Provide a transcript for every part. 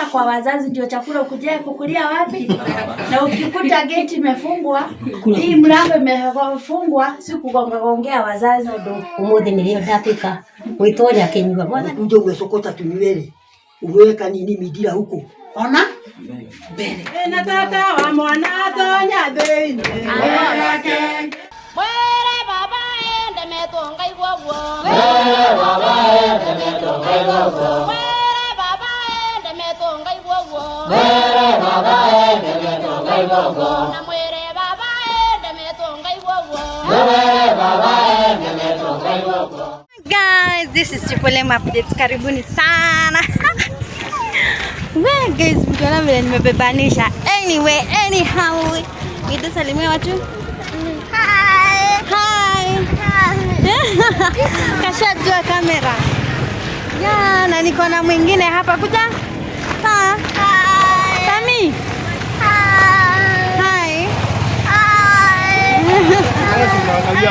kwa wazazi ndio chakula ukuje kukulia wapi? Na ukikuta gate imefungwa, hii mlango imefungwa, si kugonga gongea wazazi. Tondu umuthi nirio ndatuika gwitonya kinyua mwathani. Kuja umesokota tunywele, umeweka nini midira huko. Ona mbere na tata wa mwana tonya thĩinĩ. Mwĩre baba ende metonga iguoguo. Mwĩre baba ende metonga iguoguo. Mwĩre baba ende metonga iguoguo. Mwĩre baba ende metonga iguoguo. Na mwĩre baba ende metonga iguoguo. Mwĩre baba ende metonga iguoguo. Guys, this is Triple M Updates. Karibuni sana. Well, guys, mkiona vile nimebebanisha. Anyway, anyhow. Ndio salimia watu. Hi. Hi. Kashajua kamera. Ya, na niko na mwingine hapa kuja. Ha. Hi. Sami. Hi. Hi. Hi.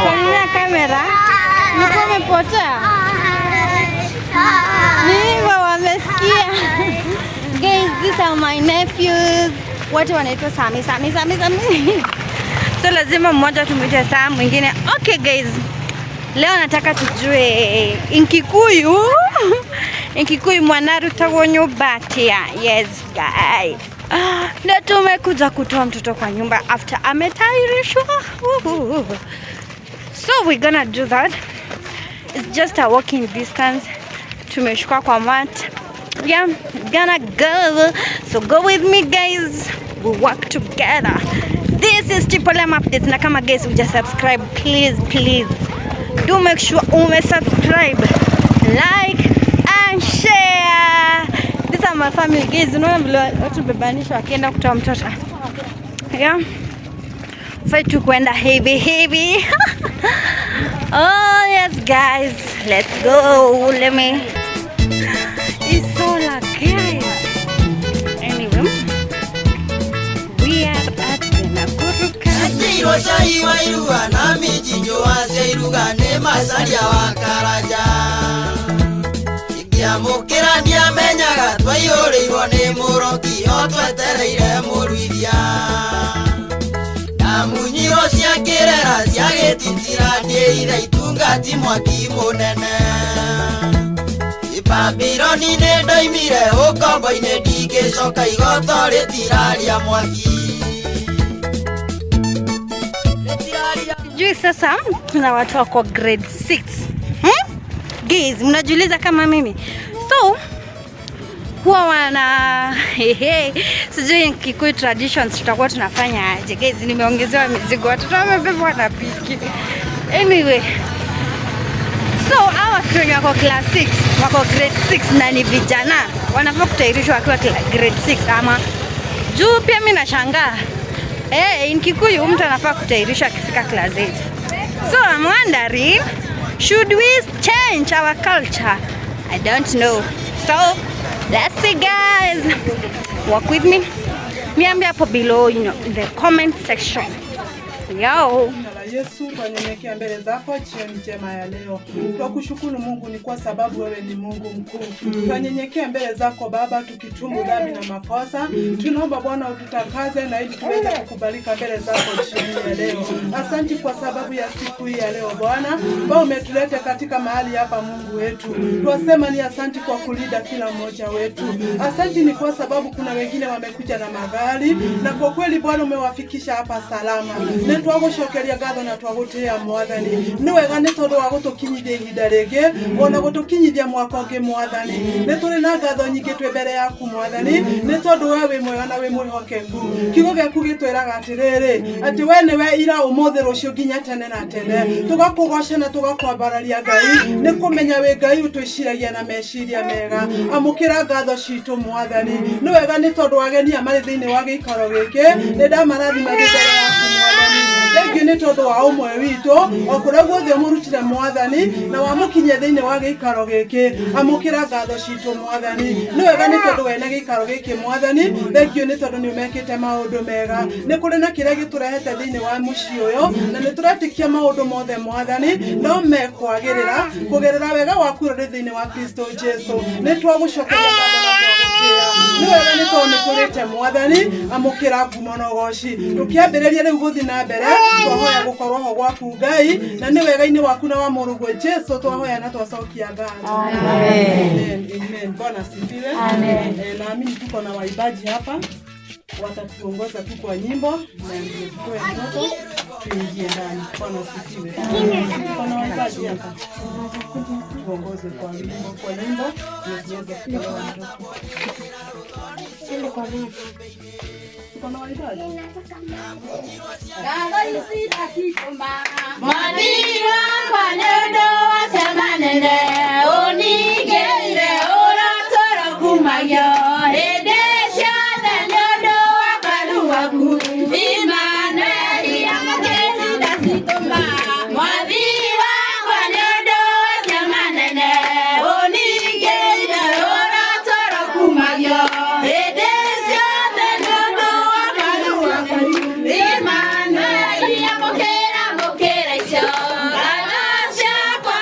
Salimia kamera. Niko umepotea. Ni hivyo wamesikia. Guys, these are my nephews. Wote wanaitwa Sami, Sami, Sami, Sami. So lazima mmoja tumuite Sam, mwingine. Okay guys. Leo nataka tujue in Kikuyu. In Kikuyu mwana arutagwo nyumba atia. Yes guys. Na tumekuja kutoa mtoto kwa nyumba after ametahirishwa. So we're gonna do that. It's just a walking distance. Tumeshuka kwa mat. Yeah, gonna go. So go with me guys. We work together. This is Triple M Updates. Na kama guys huja subscribe, please please do make sure ume subscribe, like and share. These are my family guys. Unaona vile watu bebanisha wakienda kutoa mtoto. Yeah. Fai tu kuenda hivi hivi. Oh yes guys, let's go. Let me. It's so guys. Anyway, we are at the Nakuru County. Atirwo cai wa iruga na minjinjo wacia iruga nĩ macaria wa Karanja. Ingĩamũkĩra ndiamenyaga twaihũrĩirwo nĩ mũroki o twetereire mũruithia. Ndamunyirwo cia kĩrera cia gĩtitira ndĩire itungati mwaki mũnene. Babironi nĩ ndoimire ũkombo-inĩ ndingĩcoka igoto rĩtiraria mwaki. Sijui sasa kuna watu wako grade 6. Hmm? Guys, mnajiuliza kama mimi. So huwa wana hehe, sijui Kikuyu traditions tutakuwa tunafanya aje. Guys, nimeongezewa mizigo, watoto wamebebwa na piki. Anyway, so hawa watoto wenye wako class 6, wako grade 6 na ni vijana, wanafaa kutahirishwa wakiwa grade 6 ama juu pia mimi nashangaa. Eh, in Kikuyu mtu anafaa kutahirishwa akifika class 8. So I'm wondering, should we change our culture? I don't know. So let's see guys. Walk with me. Niambie hapo below, in the comment section. Yo. Jina la Yesu, twanyenyekea mbele zako jioni njema ya leo. Twakushukuru Mungu ni kwa sababu wewe ni Mungu mkuu. Twanyenyekea mbele zako Baba, tukitubu dhambi na makosa. Tunaomba Bwana ututakaze na ili tuweze kukubalika mbele zako jioni ya leo. Asante kwa sababu ya siku hii ya leo Bwana, ambao umetuleta katika mahali hapa Mungu wetu. Twasema ni asante kwa kulinda kila mmoja wetu. Asante ni kwa sababu kuna wengine wamekuja na magari na kwa kweli Bwana umewafikisha hapa salama. Nĩ twagũcokeria ngatho na twagũtĩĩa Mwathani. Nĩ wega nĩ tondũ wa gũtũkinyithia ihinda rĩngĩ ona gũtũkinyithia mwaka ũngĩ Mwathani. Nĩ tũrĩ na ngatho nyingĩ twĩ mbere yaku Mwathani, nĩ tondũ we wĩ mwega na wĩ mwĩhokeku. Kiugo gĩaku gĩtwĩraga atĩrĩrĩ, atĩ we nĩwe ira, ũmũthĩ, rũciũ nginya tene na tene. Tũgakũgoca na tũgakwambararia Ngai, nĩ kũmenya wĩ Ngai ũtwĩciragia na meciria mega. Amũkĩra ngatho citũ Mwathani. Nĩ wega nĩ tondũ ageni aya marĩ thĩinĩ wa gĩikaro gĩkĩ, nĩ ndamarathima ndĩ mbere yaku Mwathani. Thengiũ nĩ tondũ wa ũmwe witũ o kũrĩa guothe ũmũrutire Mwathani na wamũkinyia thĩinĩ wa gĩikaro gĩkĩ. Amũkĩra ngatho citũ Mwathani. Nĩ wega nĩ tondũ wene gĩikaro gĩkĩ Mwathani. Thengiũ nĩ tondũ nĩ ũmekĩte maũndũ mega. Nĩ kũrĩ na kĩrĩa gĩtũrehete thĩinĩ wa mũciĩ ũyũ na nĩ tũretĩkia maũndũ mothe Mwathani no mekwagĩrĩra kũgerera wega waku ũrĩ thĩinĩ wa Kristo Jesu. Nĩ twagũcokeria ngatho na twagũtĩĩa. Gũtĩa nĩ wega nĩ tondũ nĩ tũrĩte Mwathani, amũkĩra ngumo na ũgoci. Tũkĩambĩrĩria rĩu gũthiĩ na mbere, twahoya gũkorwo ho gwaku Ngai, na nĩ wega-inĩ waku na wa mũrũguo Jesu twahoya na twacokia ngatho. Amen. Amen. Bwana asifiwe. Amen. Naamini tuko na waimbaji hapa watatuongoza tu kwa nyimbo na ndio tutoe mtoto tuingie ndani. Bwana asifiwe. Tuko na waimbaji hapa, tuongoze kwa wimbo, kwa nyimbo ndio tuweze kutoa mtoto. Tuko na waimbaji. Mwathi wakwa nĩ ũndũ wa ciama nene ũningĩire ũratũra kumagio hĩndĩ ciothe nĩ ũndũ wa karu waku Imanueli amũkĩcinda citũma. Mwathi wakwa nĩ ũndũ wa ciama nene ũningĩire ũratũra kumagio hĩndĩ ciothe nĩ ũndũ wa karu waku Imanueli amũkĩra mũkĩra icio ngatho ciakwa.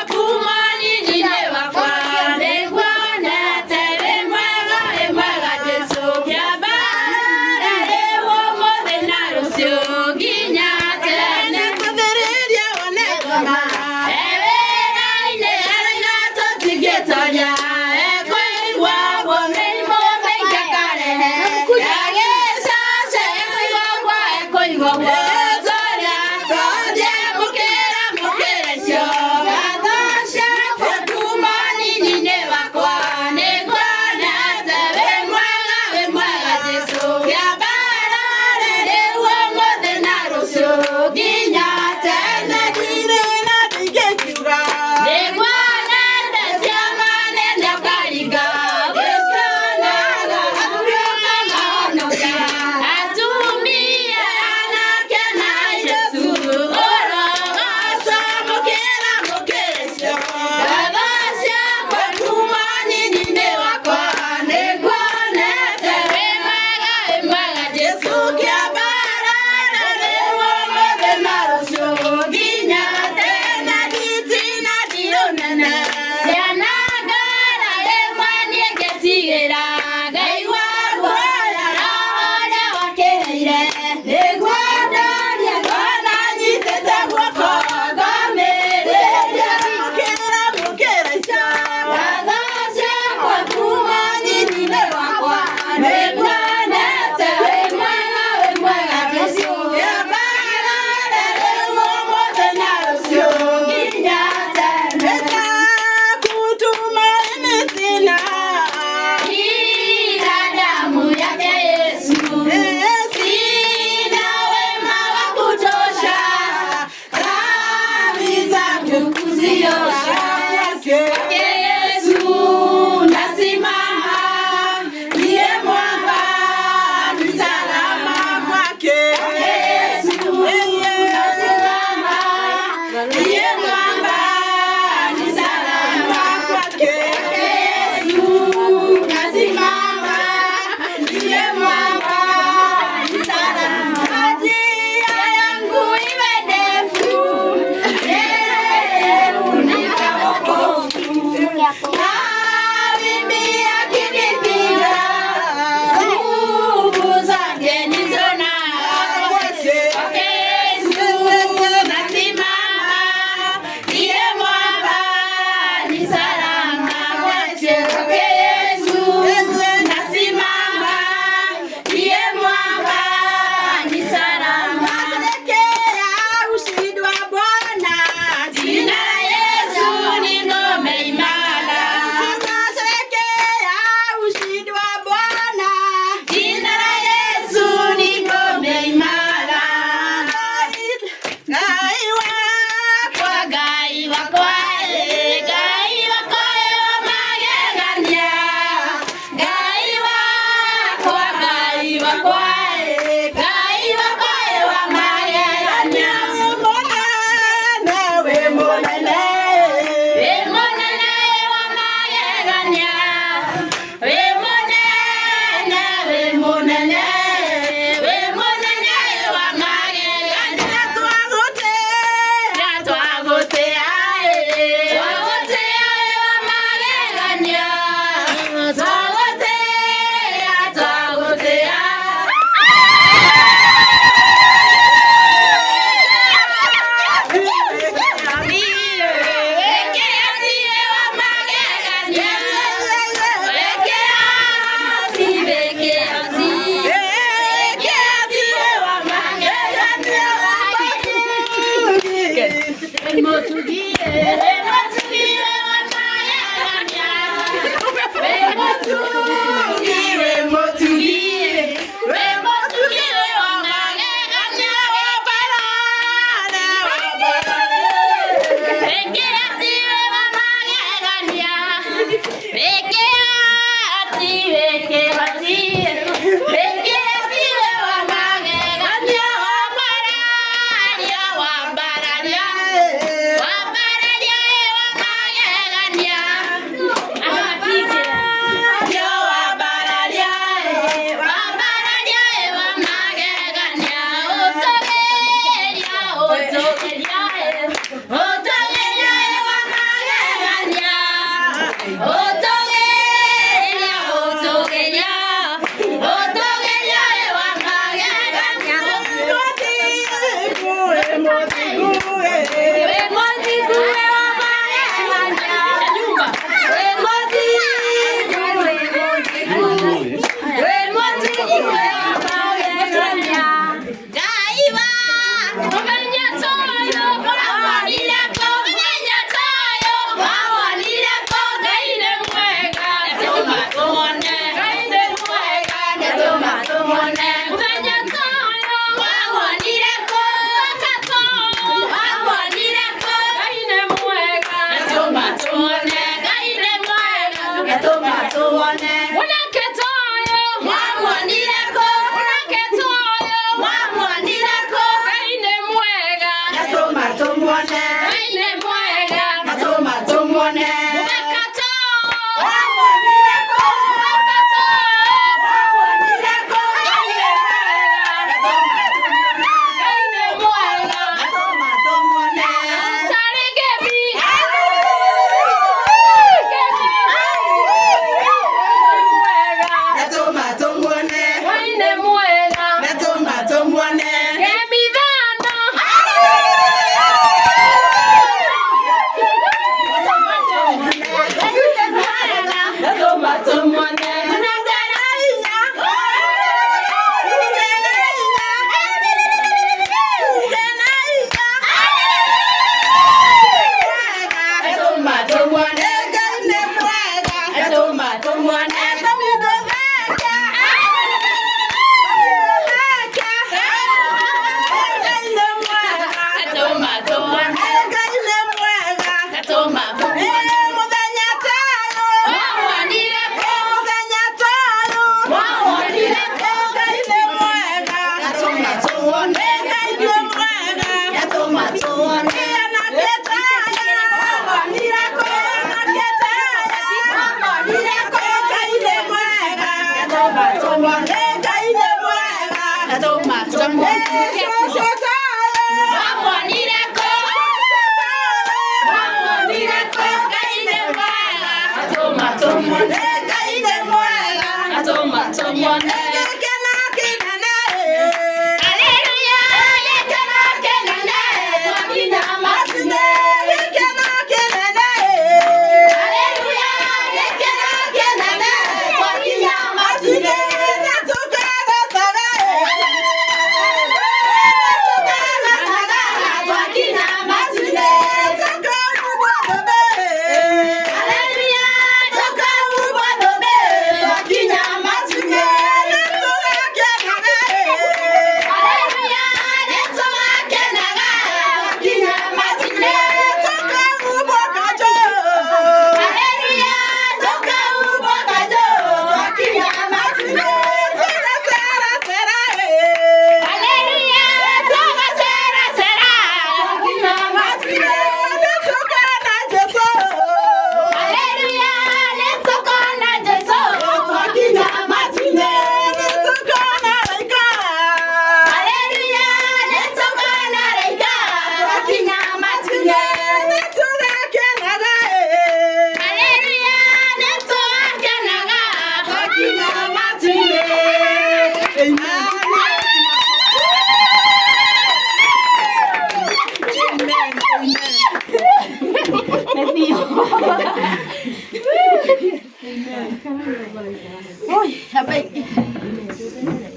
Oi, abai.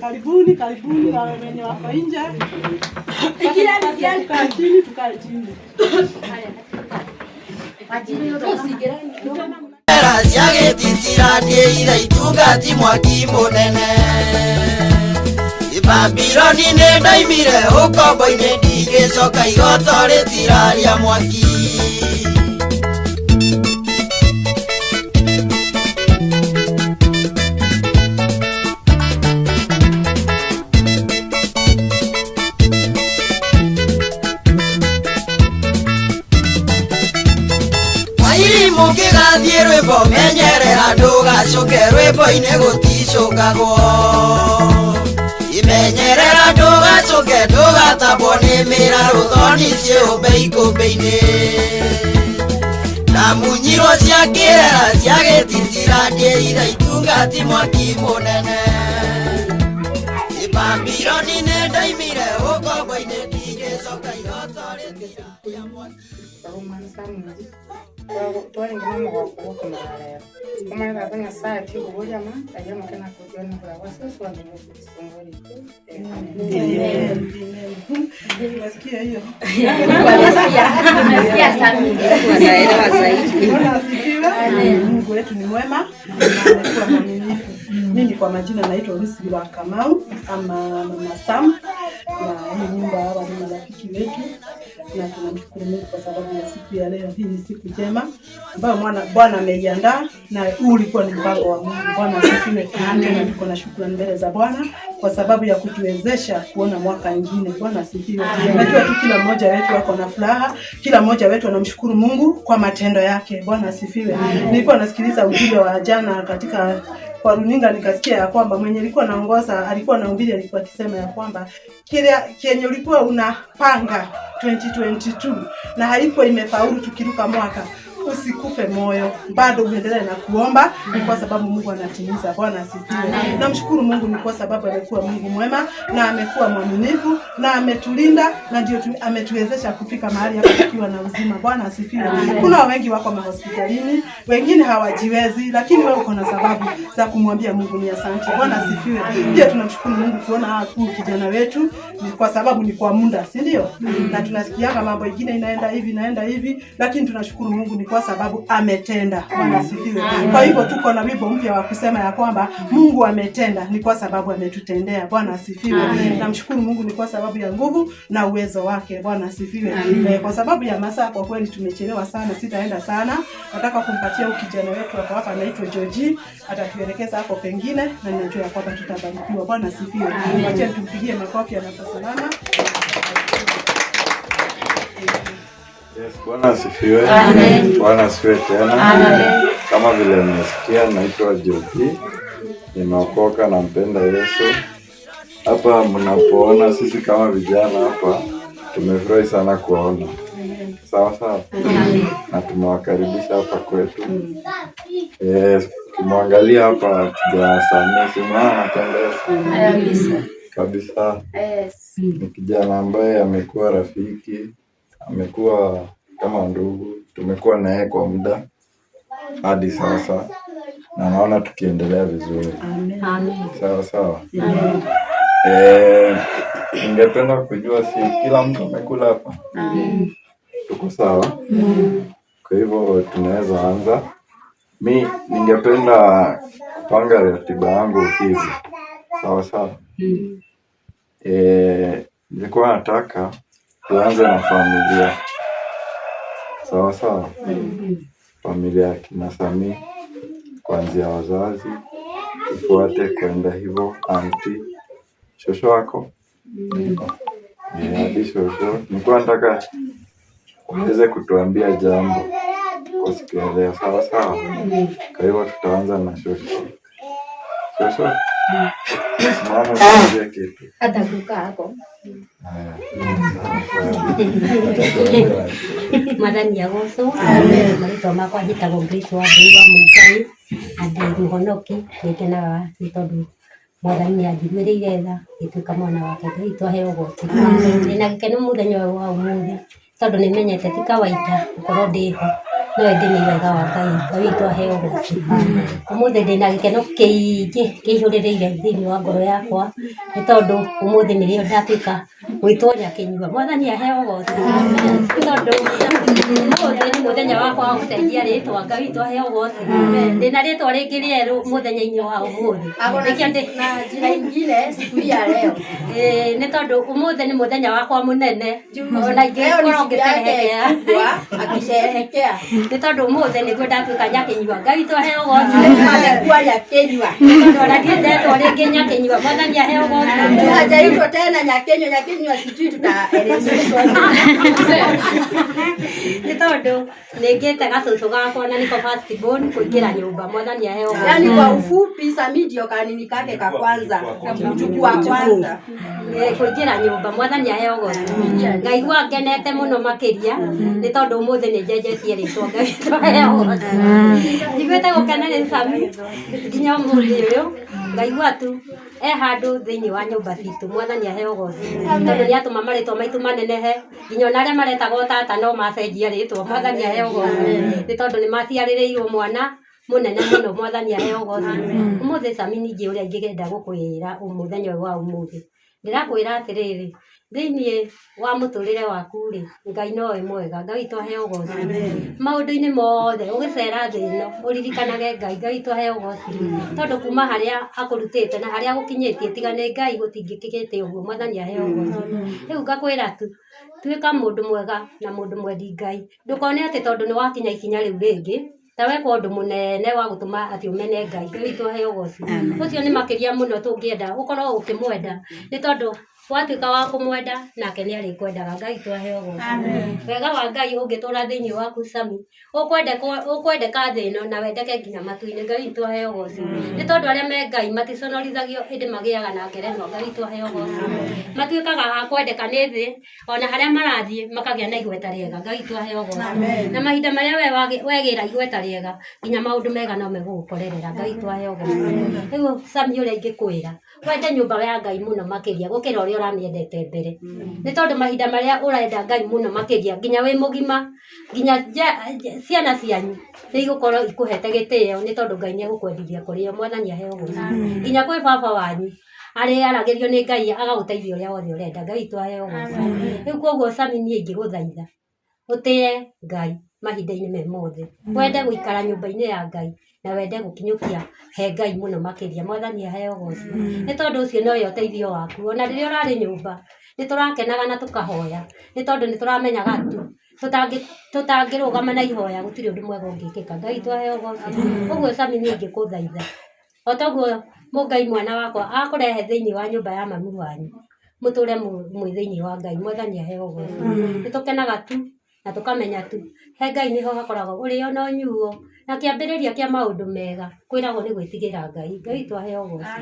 Karibuni, karibuni na wenye wako nje. Ikira ni Tukae chini, tukae chini. Era cia gĩtitira itungati mwaki mũnene Babiloni nĩ ndaimire ũkombo-inĩ ndigĩcoka igoto rĩtiraria mwaki. Mwairimu kĩgathiĩ rwĩmbo menyerera ndũgacũke rwĩmbo-inĩ gũticũkagwo. Imenyerera ndũgacũke ndũgatambwo nĩ mĩrarũ thoni ciũmbe ikũmbĩ-inĩ. Ndamunyirwo cia kĩrera cia gĩtitira ndĩire itungati mwaki mũnene. Babiloni nĩ ndaimire ũkombo-inĩ ndigĩcoka igoto rĩtiraria mwaki. Umesikia hiyo? Umesikia Sami. Bwana asifiwe. Mungu wetu ni mwema na amekuwa mwaminifu. Mimi kwa majina naitwa Lucy wa Kamau ama Mama Sam, na hii nyumba hawa ni marafiki wetu, na tunamshukuru Mungu kwa sababu ya siku ya leo. Hii ni siku njema ambayo Bwana ameiandaa na huu ulikuwa ni mpango wa Mungu. Bwana asifiwe. Tena tuko na shukrani mbele za Bwana kwa sababu ya kutuwezesha kuona mwaka ingine. Bwana asifiwe. Najua tu kila mmoja wetu ako na furaha, kila mmoja wetu anamshukuru Mungu kwa matendo yake. Bwana asifiwe. Nilikuwa nasikiliza ujumbe wa jana katika kwa runinga, nikasikia ya kwamba mwenye alikuwa anaongoza alikuwa anahubiri, alikuwa akisema ya kwamba kile kenye ulikuwa unapanga 2022 na haikuwa imefaulu tukiruka mwaka, usikufe moyo, bado uendelee na kuomba, ni kwa sababu Mungu anatimiza. Bwana asifiwe. Namshukuru Mungu ni kwa sababu amekuwa Mungu mwema na amekuwa mwaminifu na ametulinda na ndio ametuwezesha kufika mahali hapa tukiwa na uzima. Bwana asifiwe. Kuna wengi wako mahospitalini, wengine hawajiwezi, lakini wewe uko na sababu za kumwambia Mungu ni asante. Bwana asifiwe. Pia tunamshukuru Mungu kuona huyu kijana wetu, ni kwa sababu ni kwa muda, si ndio? Na tunasikianga mambo ingine inaenda hivi inaenda hivi, lakini tunashukuru Mungu ni kwa sababu ametenda. Bwana asifiwe. Kwa hivyo tuko na wimbo mpya wa kusema ya kwamba Mungu ametenda, ni kwa sababu ametutendea. Bwana asifiwe. Namshukuru Mungu ni kwa sababu ya nguvu na uwezo wake. Bwana asifiwe. Kwa sababu ya masaa, kwa kweli tumechelewa sana, sitaenda sana. Nataka kumpatia huyu kijana wetu hapo hapa, anaitwa Georgie, atatuelekeza hapo pengine, na ninajua ya kwamba tutabarikiwa. Bwana asifiwe. Wacha tumpigie makofi anaposimama. Yes, Bwana asifiwe. Amen. Bwana asifiwe tena. Amen. Kama vile mmesikia, naitwa Joji, nimeokoka na mpenda Yesu. Hapa mnapoona sisi kama vijana hapa tumefurahi sana kuwaona. Sawa sawa. Na tumewakaribisha hapa kwetu. Yes, ukimwangalia hapa kijana Samia, si unaona anapendeza kabisa. Ni kijana ambaye amekuwa rafiki, amekuwa kama ndugu, tumekuwa na yeye kwa muda hadi sasa, na naona tukiendelea vizuri. Sawa sawa. Ningependa kujua si kila mtu amekula hapa? Tuko sawa? Kwa hivyo tunaweza anza. Mi ningependa kupanga ratiba yangu hivi. Sawa sawa. Nilikuwa nataka tuanze na familia. Sawa sawa. Familia ya kina Samii, kuanzia wazazi, ifuate kwenda hivyo auntie, shosho wako hadi shosho. Nilikuwa nataka uweze kutuambia jambo kwa siku ya leo. Sawa sawa. Kwa hivyo tutaanza na shosho. Shosho, simama utuambie kitu. Hata kukaa hapo. Haya, sawa sawa. Acha tuanze. Mwathani agocwo. Marĩtwa makwa njĩtagwo Grace Wambui wa Mũigai na ndĩ mũhonoki. Nĩngenaga nĩ tondũ Mwathani nĩ anjiguĩrĩire tha ngĩtuĩka mwana wake. Ngai witũ aheo ũgoci. Ndĩna gĩkeno mũthenya ũyũ wa ũmũthĩ tondũ nĩmenyete ti kawaida gũkorwo ndĩho. No ĩndĩ nĩ wega wa Ngai. Ngai witũ aheo ũgoci. Ũmũthĩ ndĩna gĩkeno kĩingĩ kĩihũrĩrĩire thĩinĩ wa ngoro yakwa nĩ tondũ ũmũthĩ nĩrĩo ndatuĩka gwĩtwo Nyakĩnyua. Mwathani aheo ũgoci. Nĩ tondũ ũmũthĩ nĩ mũthenya wakwa wa gũcenjia rĩtwa. Ngai witũ aheo ũgoci. Ndĩna rĩtwa rĩngĩ rĩerũ mũthenya-inĩ wa ũmũthĩ. Nĩkĩo Na njĩra ingine siku hii ya leo. Ĩĩ, nĩ tondũ ũmũthĩ nĩ mũthenya wakwa mũnene ona Leo ni ingĩkorwo siku yake ngĩcerehekea kubwa akisherehekea. Nĩ tondũ ũmũthĩ nĩguo ndatuĩka Nyakĩnyua. Ngai witũ aheo ũgoci. Amekuwa Nyakinyua. Nĩ tondũ ona ndiendetwo rĩngĩ Nyakĩnyua. Mwathani aheo ũgoci. Hajaitwa tena Nyakinyua, Nyakinyua sijui tutaelezwa. Nĩ tondũ nĩ ngĩte gacũcũ gakwa na nĩko first born kũingĩra nyũmba. Mwathani aheo ũgoci. Yaani kwa ufupi Sami ndio kanini kake ka kwanza, mjukuu wa kwanza. Kũingĩra nyũmba. Mwathani aheo ũgoci. Ngaigua ngenete mũno makĩria nĩ tondũ ũmũthĩ nĩ njenjetie rĩtwa. Ngai witũ aheo ũgoci. Njiguĩte gũkena nĩ Sami nginya ũmũthĩ ũyũ ngaigua tu e handũ thĩinĩ wa nyũmba citũ. Mwathani aheo ũgoci tondũ nĩ atũma marĩtwa maitũ manenehe nginya ona arĩa maretagwo tata no macenjia rĩtwa. Mwathani aheo ũgoci nĩ tondũ nĩ maciarĩrĩirwo mwana mũnene mũno. Mwathani aheo ũgoci. Ũmũthĩ Sami ningĩ ũrĩa ingĩenda gũkwĩra mũthenya ũyũ wa ũmũthĩ, ndĩrakwĩra atĩrĩrĩ, thĩinĩ wa mũtũrĩre waku rĩ, Ngai nowe mwega. Ngai witũ aheo ũgoci. Maũndũ-inĩ mothe ũgĩcera thĩ ĩno ũririkanage Ngai. Ngai witũ aheo ũgoci tondũ kuma harĩa akũrutĩte na harĩa agũkinyĩtie tiga nĩ Ngai gũtingĩkĩte ũguo. Mwathani aheo ũgoci. Rĩu ngakwĩra tu tuĩka mũndũ mwega na mũndũ mwendi Ngai. Ndũkone atĩ tondũ nĩ wakinya ikinya rĩu rĩngĩ ta weka ũndũ mũnene wa gũtũma atĩ ũmene Ngai. Ngai witũ aheo ũgoci. Ũcio nĩ makĩria mũno tũngĩenda ũkorwo ũkĩmwenda nĩ tondũ watuĩka wa kũmwenda nake nĩ arĩkwendaga. Ngai witũ aheo ũgoci. Wega wa Ngai ũngĩtũra thĩinĩ waku Sami, ũkwendeka thĩ ĩno na wendeke nginya matu-inĩ. Ngai witũ aheo ũgoci. Nĩ tondũ arĩa me Ngai maticonorithagio ĩndĩ magĩaga na ngerenwa. Ngai witũ aheo ũgoci. Matuĩkaga a kwendeka nĩ thĩ ona harĩa marathiĩ makagĩa na igweta rĩega. Ngai witũ aheo ũgoci. Na mahinda marĩa we wegĩra igweta rĩega nginya maũndũ mega no megũgũkorerera. Ngai witũ aheo ũgoci. Rĩu Sami ũrĩa ingĩkwĩra, wende nyũmba ya Ngai mũno makĩria gũkĩra ũrĩa ũramĩendete mbere. Nĩ tondũ mahinda marĩa ũrenda Ngai mũno makĩria nginya wĩ mũgima nginya ciana cianyu nĩ igũkorwo ikũhete gĩtĩo nĩ tondũ Ngai nĩ egũkwendithia kũrĩ o. Mwathani aheo ũgoci. Nginya kwĩ baba wanyu arĩa aragĩrio nĩ Ngai agagũteithia ũrĩa wothe ũrenda. Ngai witũ aheo ũgoci. Rĩu koguo Sami niĩ ingĩgũthaitha ũtĩe Ngai mahinda-inĩ me mothe, wende gũikara nyũmba-inĩ ya Ngai na wende gũkinyũkia he Ngai mũno makĩria. Mwathani aheo ũgoci. Nĩ tondũ ũcio nowe ũteithio waku. Ona rĩrĩa ũrarĩ nyũmba nĩ tũrakenaga na tũkahoya nĩ tondũ nĩ tũramenyaga tu tũtangĩrũgama na ihoya gũtirĩ ũndũ mwega ũngĩkĩka. Ngai witũ aheo ũgoci. Ũguo Sami niĩ ingĩkũthaitha o toguo Mũngai mwana wakwa akũrehe thĩinĩ wa nyũmba ya mami wanyu mũtũre mwĩ thĩinĩ wa Ngai. Mwathani aheo ũgoci. Nĩ tũkenaga tu na tũkamenya tu he Ngai nĩho hakoragwo ũrĩo na ũnyuo na kĩambĩrĩria kĩa maũndũ mega kwĩragwo nĩ gwĩtigĩra Ngai. Ngai witũ aheo ũgoci.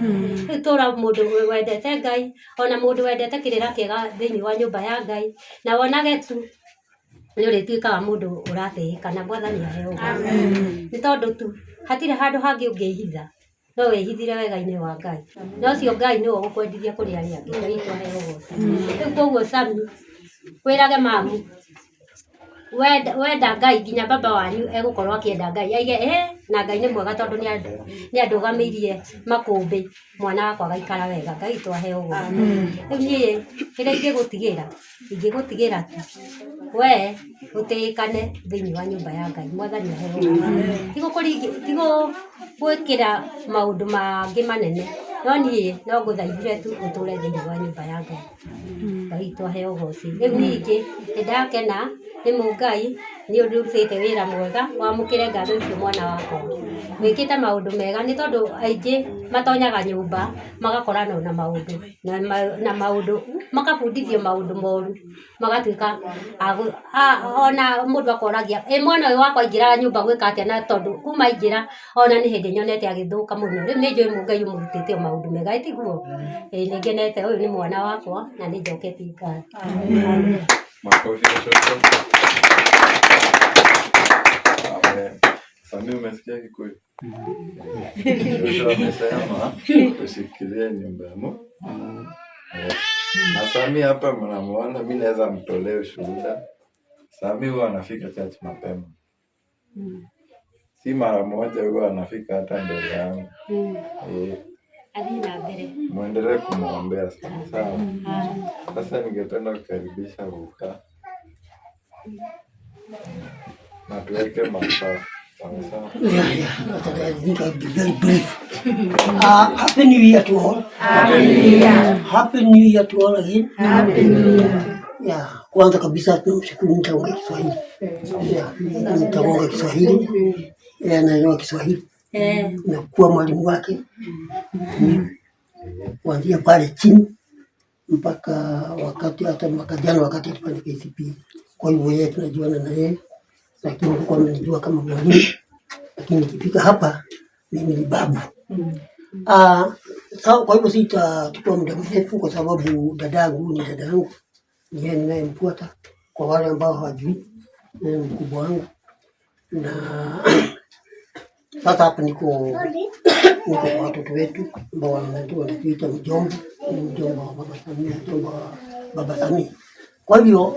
Rĩu tũra mũndũ wendete Ngai ona mũndũ wendete kĩrĩra kĩega thĩinĩ wa nyũmba ya Ngai na wonage tu nĩ ũrĩtuĩkaga mũndũ ũratĩĩka na Mwathani aheo ũgoci. Nĩ tondũ tu hatirĩ handũ hangĩ ũngĩhitha no wĩhithire wega-inĩ wa Ngai na ũcio Ngai nĩwe ũgũkwendithia kũrĩ arĩa angĩ. Ngai witũ aheo ũgoci. Rĩu koguo Sami wĩrage mamu wenda Ngai nginya baba wanyu egũkorwo akĩenda Ngai aige na Ngai nĩ mwega tondũ nĩ andũgamĩirie makũmbĩ mwana wakwa agaikara wega. Ngai witũ aheo ũgoci. Rĩu niĩ kĩrĩa ingĩgũtigĩra tu we ũtĩĩkane thĩinĩ wa nyũmba ya Ngai. Mwathani aheo ũgoci. Ti gwĩkĩra maũndũ mangĩ manene no niĩ no ngũthaithire tu ũtũre thĩinĩ wa nyũmba ya Ngai. Ngai witũ aheo ũgoci. Rĩu ningĩ nĩ ndakena nĩ Mũngai nĩ ũrutĩte wĩra mwega wamũkĩre ngatho icio mwana wakwa. Wĩkĩte maũndũ mega nĩ tondũ aingĩ matonyaga nyũmba magakorana na maũndũ na maũndũ makabundithio maũndũ moru magatuĩka ona mũndũ akoragia ĩ mwana ũyũ wakwa aingĩraga nyũmba gwĩka atĩa na tondũ kuma aingĩra ona nĩ hĩndĩ nyonete agĩthũka mũno. Rĩu nĩ njũĩ Mũngai ũmũrutĩte o maũndũ mega ĩ tiguo? Ĩ nĩ ngenete ũyũ nĩ mwana wakwa na nĩ njoketie ngatho. Makofi ya shosho. Amen. Sami, umesikia Kikuyu? Shosho amesema ushikilie nyumba ya Mungu. Yes. Na Sami hapa mnamuona, mimi naweza mtolea ushuhuda. Sami huwa anafika church mapema. Si mara moja huwa anafika hata mbele yangu. Eh, Athiĩ na mbere. Muendelee kumwombea sana sawa. Sasa ningependa kukaribisha Vuka na tuweke masaa sawa sawa. Yeah. I think I'll be very brief. Happy New Year to all. Happy New Year. Happy New Year to all again. Happy New Year. Yeah, kwanza kabisa tunamshukuru, nitaongea Kiswahili. Yeah, nitaongea Kiswahili. Yeah, naelewa Kiswahili. Na kuwa mwalimu wake kuanzia pale chini mpaka wakati hata mwaka jana wakati alifanya KCPE. Kwa hivyo yeye tunajuana na yeye, lakini huko amenijua kama mwalimu, lakini nikifika hapa mimi ni babu. Sawa, kwa hivyo sitachukua muda mrefu kwa sababu dadangu ni dada yangu, ni yeye ninayemfuata. Kwa wale ambao hawajui, yeye ni mkubwa wangu, na sasa hapa niko kwa watoto wetu ambao wanatuita mjomba, ni mjomba wa baba Samia, mjomba wa baba Samia. Kwa hivyo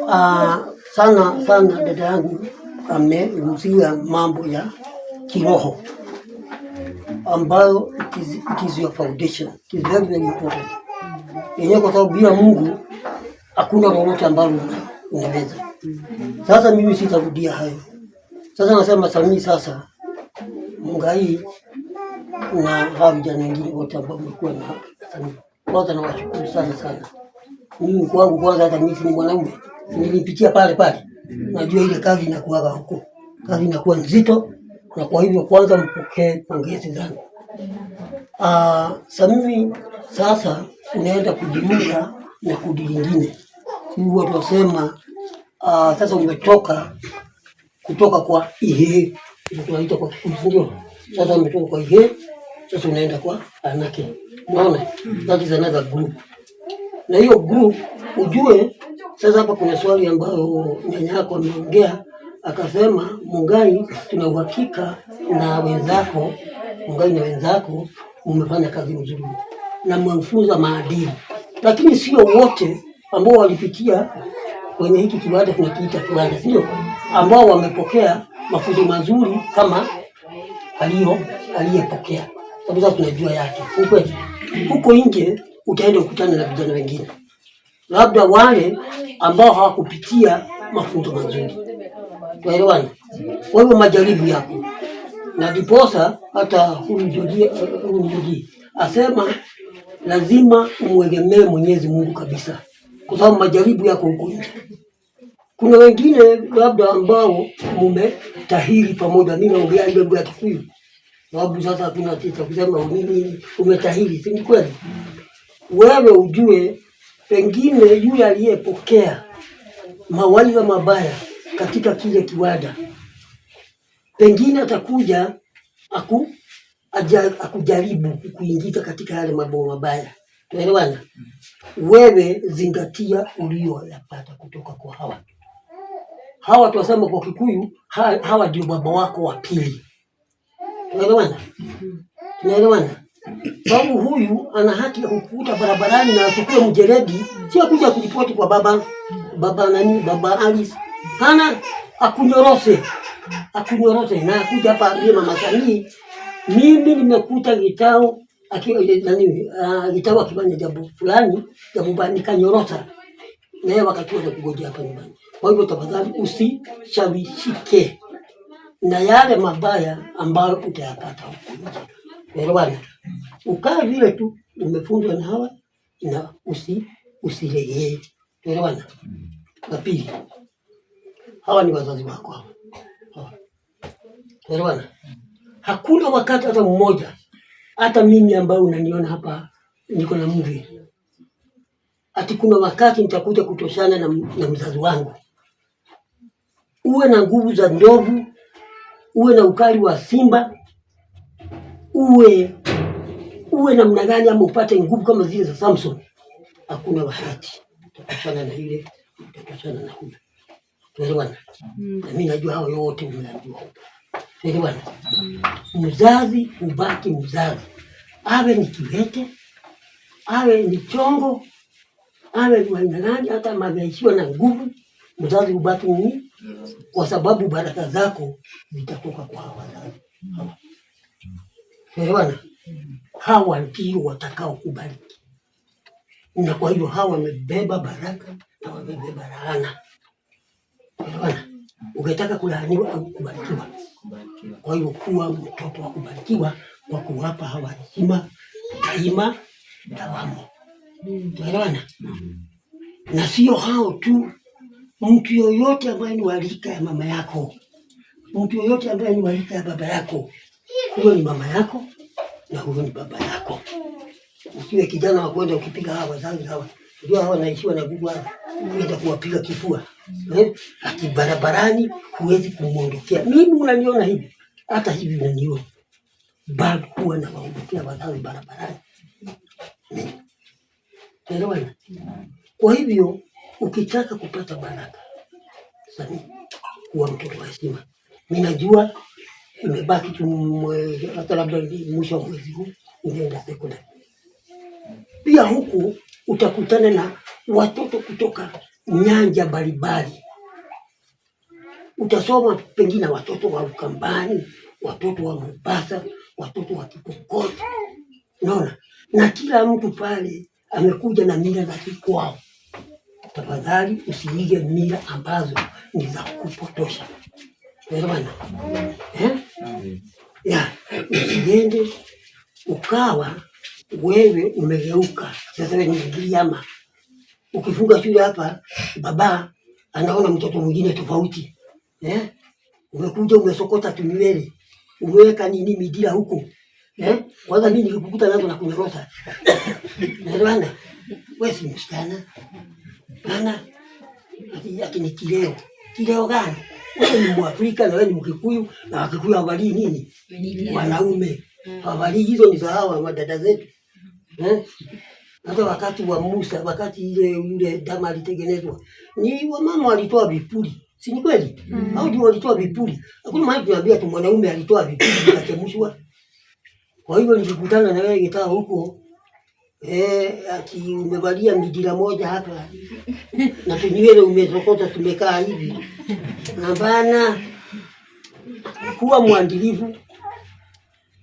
sana sana dada yangu amegusia mambo ya kiroho ambayo it is your foundation. It is very very important. Yenyewe kwa sababu bila Mungu hakuna lolote ambalo unaweza. Sasa mimi sitarudia hayo. Sasa nasema Samii sasa Mungai na hawa vijana wengine wote ambao mmekuwa na Samii. Kwanza nawashukuru sana sana. Mimi kwangu kwanza, hata mimi si ni mwanaume, nilipitia pale pale, najua ile kazi inakuwaga huko, kazi inakuwa nzito, na kwa hivyo kwanza mpokee pongezi zangu. Samii sasa unaenda kujiunga na kundi lingine, si huwa tunasema sasa umetoka kutoka kwa ihe, tunaita kwa Kikuyu, si ndio? Sasa umetoka kwa ihe, sasa unaenda kwa anake. Unaona, that is another group. Na hiyo group ujue, sasa hapa kuna swali ambayo nyanya yako ameongea akasema, Mungai, tuna uhakika na wenzako, Mungai na wenzako umefanya kazi mzuri na mmefunza maadili, lakini sio wote ambao walipitia kwenye hiki kiwanda tunakiita kiwanda, sio ambao wamepokea mafunzo mazuri kama aliyepokea, sababu sasa tunajua yake, si kweli? Huko nje utaenda kukutana na vijana wengine, labda wale ambao hawakupitia mafunzo mazuri, tuelewane. Kwa hivyo majaribu yako, na ndiposa hata huyu Joji asema lazima umwegemee Mwenyezi Mungu kabisa, kwa sababu majaribu yako huko nje. Kuna wengine labda ambao mumetahiri pamoja, mimi naongea ile lugha ya Kikuyu sababu sasa hakuna cha kusema nini, umetahiri, si ni kweli? Wewe ujue pengine yule aliyepokea mawaidha mabaya katika kile kiwanda, pengine atakuja akujaribu kukuingiza katika yale mambo mabaya. Tuelewana? Wewe zingatia ulioyapata kutoka kwa hawa hawa, twasema kwa Kikuyu, hawa ndio baba wako wa pili. Tunaelewana? Tunaelewana? Sababu huyu ana haki ya kukuta barabarani na achukue mjeledi, sio kuja kuripoti kwa baba nani, baba Alice. Hana akunyorose, akunyorose na akuja hapa ambie mama Samii, mimi nimekuta Gitau aki nani, Gitau akifanya jambo fulani, jambo baya nikanyorosa na yeye wakati wote kugojea hapa nyumbani. Kwa hivyo tafadhali usishawishike na yale mabaya ambayo utayapata huko nje. Elewana? Ukae vile tu umefunzwa na hawa na usilegee. Elewana? La pili, hawa ni wazazi wako hawa. Hawa. Elewana? Hakuna wakati hata mmoja, hata mimi ambaye unaniona hapa niko na mvi, ati kuna wakati nitakuja kutoshana na mzazi wangu. Uwe na nguvu za ndovu, uwe na ukali wa simba, uwe namna gani, ama upate nguvu kama zile za Samson, hakuna wakati utatoshana na ile, utatoshana na huyu. Tuelewana? Na mimi najua hao yote umeambiwa. Tuelewana? Mzazi hubaki mzazi, awe ni kiwete, awe ni chongo, awe ni aina gani, hata ameishiwa na nguvu, mzazi hubaki ni Kwa sababu baraka zako zitatoka kwa hawa wazazi hawa. Tuelewana? Hawa ndio watakao kubariki, na kwa hivyo hawa wamebeba baraka na wamebeba laana. Tuelewana? Ukitaka kulaaniwa au kubarikiwa, kwa hiyo kuwa mtoto wa kubarikiwa kwa kuwapa hawa heshima daima dawamu. Tuelewana? Na sio hao tu, mtu yoyote ambaye ni wa rika ya mama yako, mtu yoyote ambaye ni wa rika ya baba yako, huyo ni mama yako na huyo ni baba yako. Usiwe kijana wa kwenda ukipiga hawa wazazi hawa, ndio hawa wanaishiwa na nguvu hawa, kwenda kuwapiga kifua Ati barabarani huwezi kumwondokea. Mimi unaniona hivi, hata hivi unaniona, bado huwa nawaondokea wazazi barabarani. Elewana? Kwa hivyo ukitaka kupata baraka, Sami, kuwa mtoto wa heshima. Mimi najua imebaki tu hata labda mwisho wa mwezi huu unaenda sekondari. Pia huku utakutana na watoto kutoka nyanja mbalimbali. Utasoma pengine watoto wa Ukambani, watoto wa Mombasa, watoto wa Kikokoti, unaona, na kila mtu pale amekuja na mila za kikwao. Tafadhali usiige mila ambazo ni za kupotosha. Unaelewana? Eh? Ya, usiende ukawa wewe umegeuka sasa, wewe ni Mgiriama. Ukifunga shule hapa, baba anaona mtoto mwingine tofauti. Eh? Umekuja umesokota tu nywele, umeweka nini midira huko. Eh? Kwanza mimi nikikukuta nazo na kunyorosha. Unaelewana? Wewe si msichana. Bana, ati ni kileo. Kileo gani? Wewe ni Mwafrika na wewe ni Mkikuyu, na Wakikuyu hawavalii nini? Wanaume. Hawavalii, hizo ni za hawa madada zetu. Eh? Hata wakati wa Musa, wakati ile yule dama alitengenezwa, ni wamama walitoa vipuli. Si ni kweli? Au ndio walitoa vipuli. Hakuna mahali tunaambia tu mwanaume alitoa vipuli vikachemshwa. Kwa hivyo nikikutana na wewe gitaa huko, ati umevalia mijira moja hapa na tunywele umesokota tumekaa hivi. Hapana, kuwa mwandilifu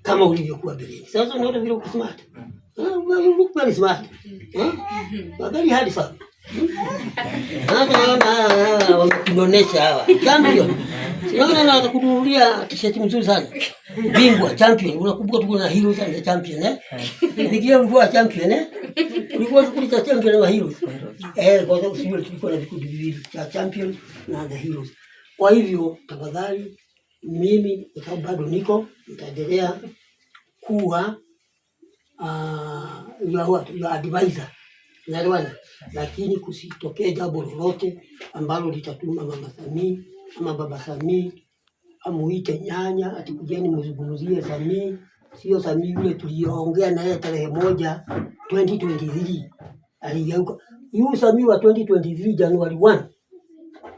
kama ulivyokuwa mbeleni. Sasa unaona vile uko smart. You look very smart. Very handsome. Sasa naona wamekunonesha hawa. Champion. Sinaona na kununulia t-shirt mzuri sana. Bingwa champion. Unakumbuka tuko na Heroes and the Champion eh? Nikiwa ulikuwa champion eh? Ulikuwa kikundi cha champion na Heroes. Kwa sababu sisi tulikuwa na vikundi viwili cha champion na the Heroes. Kwa hivyo tafadhali mimi kwa sababu bado niko nitaendelea kuwa your advisor. Unaelewana? Lakini kusitokee jambo lolote ambalo litatuma mama Samii ama baba Samii amuite nyanya ati kujeni mzungumzie Samii. Sio Samii yule tuliongea naye tarehe 1 2023 aligeuka. Yu Samii wa 2023 January 1,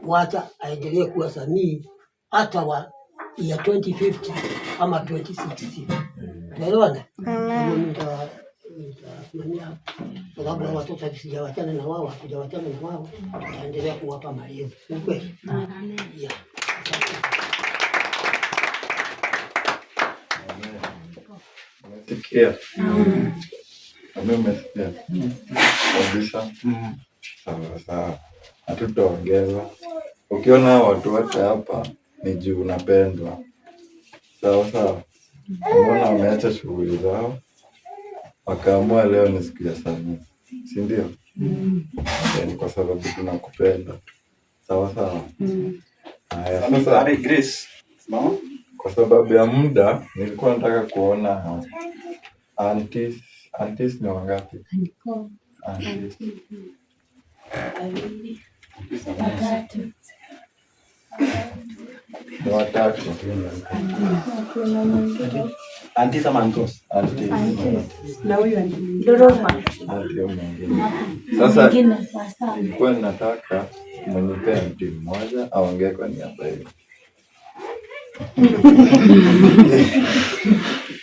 wacha aendelee kuwa Samii hata wa ya 2050 ama 2060. Tunaelewana? Nitasimamia kwa sababu hawa watoto sijawachana na wao, hatujawachana na wao, tutaendelea kuwapa malezi. Ni kweli? Yeah. Umesikia? Umesikia? Kabisa. Sawa sawa. Hatutaongeza. Ukiona watu wote hapa ni juu unapendwa. Sawa sawa. Mbona wameacha shughuli zao wakaamua leo ni siku ya Samii, si ndio? Ni kwa sababu tunakupenda. Sawa sawa. Haya, sasa Grace, simama. Kwa sababu ya muda nilikuwa nataka kuona aunties. Aunties ni wangapi? Aunties. Ni watatu. Aunties ama uncles? Aunties. Na huyu auntie. Doroma. Auntie mwingine. Sasa nilikuwa nataka mnipe auntie mmoja aongee kwa niaba yenu.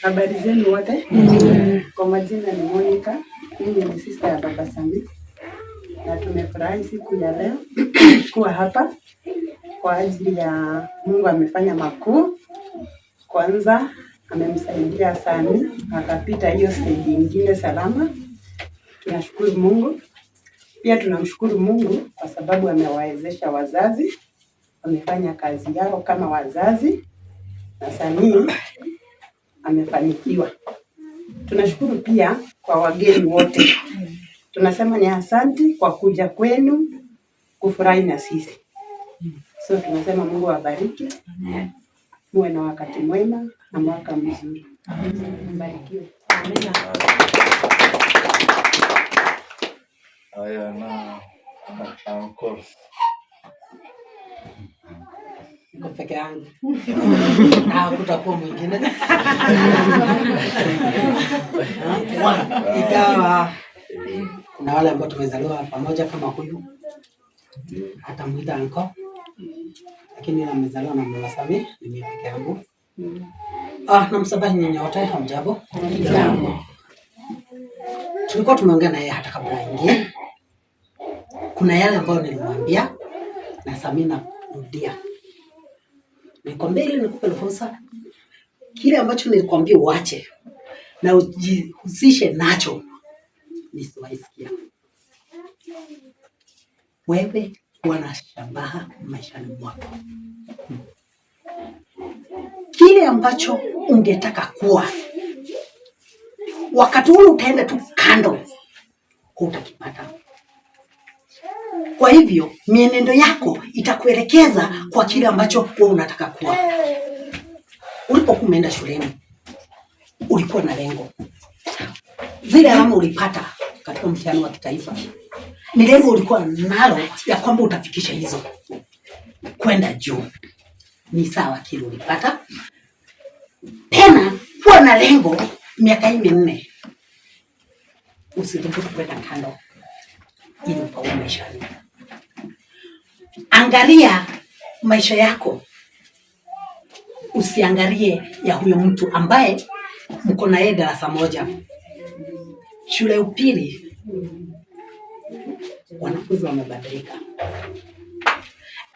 Habari zenu wote. Kwa majina ni Monica, mimi ni sister ya Baba Samii, na tumefurahi siku ya leo kuwa hapa. kwa ajili ya Mungu amefanya makuu. Kwanza amemsaidia Sami akapita hiyo stage nyingine salama. Tunashukuru Mungu. Pia tunamshukuru Mungu kwa sababu amewawezesha wazazi, wamefanya kazi yao kama wazazi na Sami amefanikiwa. Tunashukuru pia kwa wageni wote. Tunasema ni asanti kwa kuja kwenu kufurahi na sisi. So tunasema Mungu awabariki, muwe na wakati mwema na mwaka mzuri. Mbarikiwe. Haya na uncles. Niko peke yangu na hakutakuwa mwingine. Ikawa kuna wale ambao tumezaliwa pamoja kama huyu atamuita anko, lakini amezaliwa na mama Sami, ni mimi peke yangu. Namsabahi nyinyi wote, hamjambo? Hamjambo. Tulikuwa tumeongea na yeye hata kabla aingie. Kuna yale ambayo nilimwambia na Sami narudia. Nikwambia ili nikupe ruhusa, kile ambacho nilikwambia uache na ujihusishe nacho, nisiwaisikia. Wewe kuwa na shabaha maishani mwako, kile ambacho ungetaka kuwa, wakati ule utaenda tu kando, hutakipata. Kwa hivyo mienendo yako itakuelekeza kwa kile ambacho wewe unataka kuwa. Ulipokuwa umeenda shuleni, ulikuwa na lengo. Zile alama ulipata katika mtihani wa kitaifa ni lengo ulikuwa nalo ya kwamba utafikisha hizo kwenda juu. Ni sawa kile ulipata. Tena kuwa na lengo miaka hii 4, usithubutu kwenda kando ili ufaulu maishani. Angalia maisha yako, usiangalie ya huyo mtu ambaye mko na yeye darasa moja. Shule ya upili wanafunzi wamebadilika,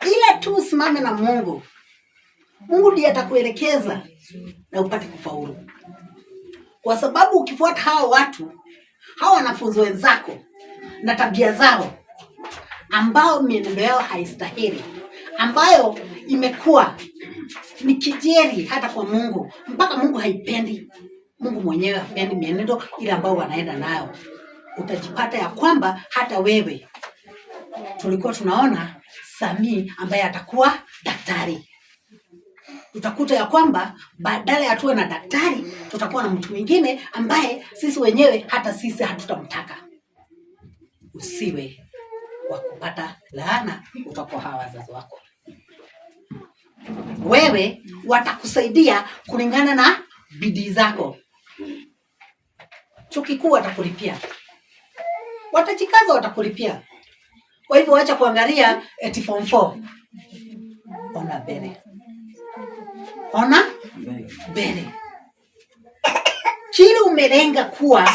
ila tu usimame na Mungu. Mungu ndiye atakuelekeza na upate kufaulu, kwa sababu ukifuata hawa watu, hawa wanafunzi wenzako na tabia zao ambao mienendo yao haistahili, ambayo imekuwa ni kijeri hata kwa Mungu, mpaka Mungu haipendi. Mungu mwenyewe hapendi mienendo ile ambayo wanaenda nayo. Utajipata ya kwamba hata wewe, tulikuwa tunaona Sami ambaye atakuwa daktari, utakuta ya kwamba badala ya tuwe na daktari, tutakuwa na mtu mwingine ambaye sisi wenyewe hata sisi hatutamtaka. Usiwe wa kupata laana kutoka kwa hawa wazazi wako. Wewe watakusaidia kulingana na bidii zako. Chuo kikuu watakulipia, watajikaza, watakulipia. Kwa hivyo acha kuangalia eti form 4. Ona mbele, ona mbele. Kile umelenga kuwa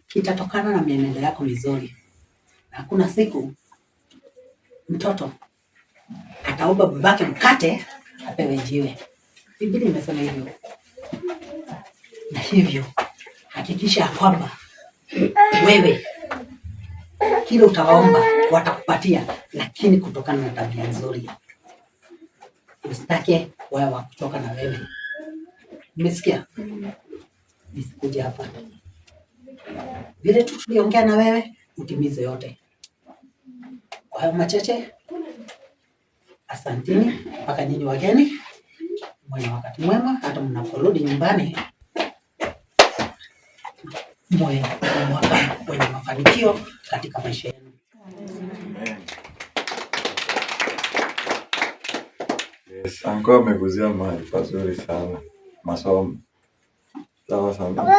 kitatokana na mienendo yako mizuri. Na hakuna siku mtoto ataomba babake mkate apewe jiwe. Biblia imesema hivyo. Na hivyo hakikisha ya kwamba wewe kile utawaomba watakupatia, lakini kutokana na tabia nzuri. Usitake wao wa kutoka na wewe. Umesikia? Nisikuje hapa vile tu tuliongea na wewe, utimize yote. Kwa hayo machache, asanteni mpaka nyinyi wageni, mwe na wakati mwema, hata mnaporudi nyumbani mwe na mwaka wenye mafanikio katika maisha yenu. Yes, anko ameguzia mahali pazuri sana, masomo. Sawa sana.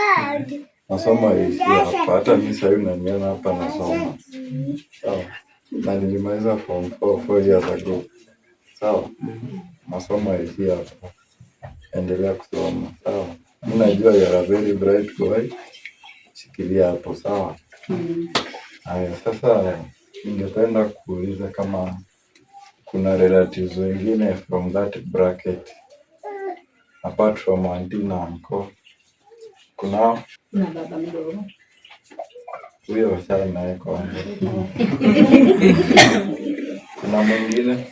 Masomo haishii hapa. Hata mimi sasa hivi unaniona hapa nasoma. Sawa. Na nilimaliza form 4 years ago. Sawa. Masomo haishii hapa. Endelea kusoma. Sawa. Mimi najua you are a very bright boy. Shikilia hapo, sawa? Haya, sasa ningependa kuuliza kama Kuna relatives wengine from that bracket apart from auntie na uncle? Kunao? Kuna baba mdogo. Huyo wachana naye kwanza. Kuna mwingine?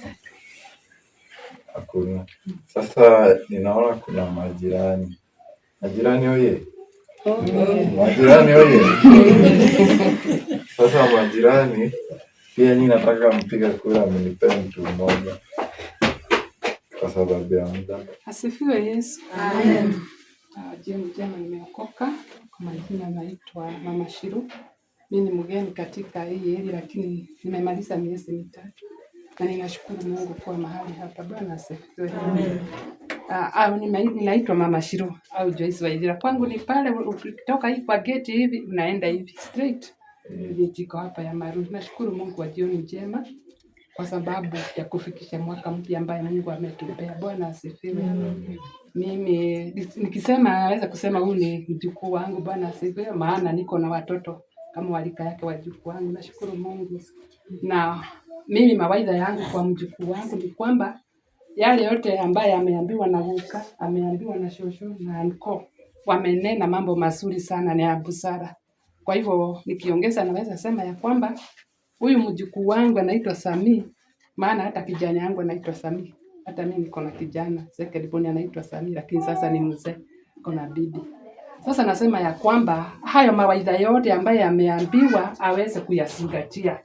Hakuna. Sasa ninaona kuna majirani. Majirani oye! Majirani oye! Sasa majirani, pia nyinyi nataka mpige kura mnipee mtu mmoja kwa sababu ya muda. Asifiwe Yesu. Amen. Jioni njema, nimeokoka. Kwa majina naitwa Mama Shiru. Mimi ni mgeni katika hii area, lakini nimemaliza miezi 3 na ninashukuru Mungu kuwa mahali hapa. Bwana asifiwe. Amen. Ninaitwa Mama Shiru au Joyce Waithira. Kwangu ni pale ukitoka hii kwa gate hivi unaenda hivi straight. Gate iko hapa ya Maru. Nashukuru Mungu kwa jioni njema kwa sababu ya kufikisha mwaka mpya ambaye Mungu ametupea. Bwana asifiwe. Mimi nikisema naweza kusema huyu ni mjukuu wangu. Bwana asifiwe, maana niko na watoto kama walika yake wajukuu wangu. Nashukuru Mungu. Na mimi mawaidha yangu kwa mjukuu wangu ni kwamba yale yote ambaye ameambiwa na guka, ameambiwa na shosho na anko, wamenena mambo mazuri sana na ya busara. Kwa hivyo nikiongeza, naweza sema ya kwamba huyu mjukuu wangu anaitwa Samii, maana hata kijana yangu anaitwa Samii. Hata mimi niko na kijana second born anaitwa Samii, lakini sasa ni mzee, niko na bibi. Sasa nasema ya kwamba hayo mawaidha yote ambaye ameambiwa aweze kuyazingatia.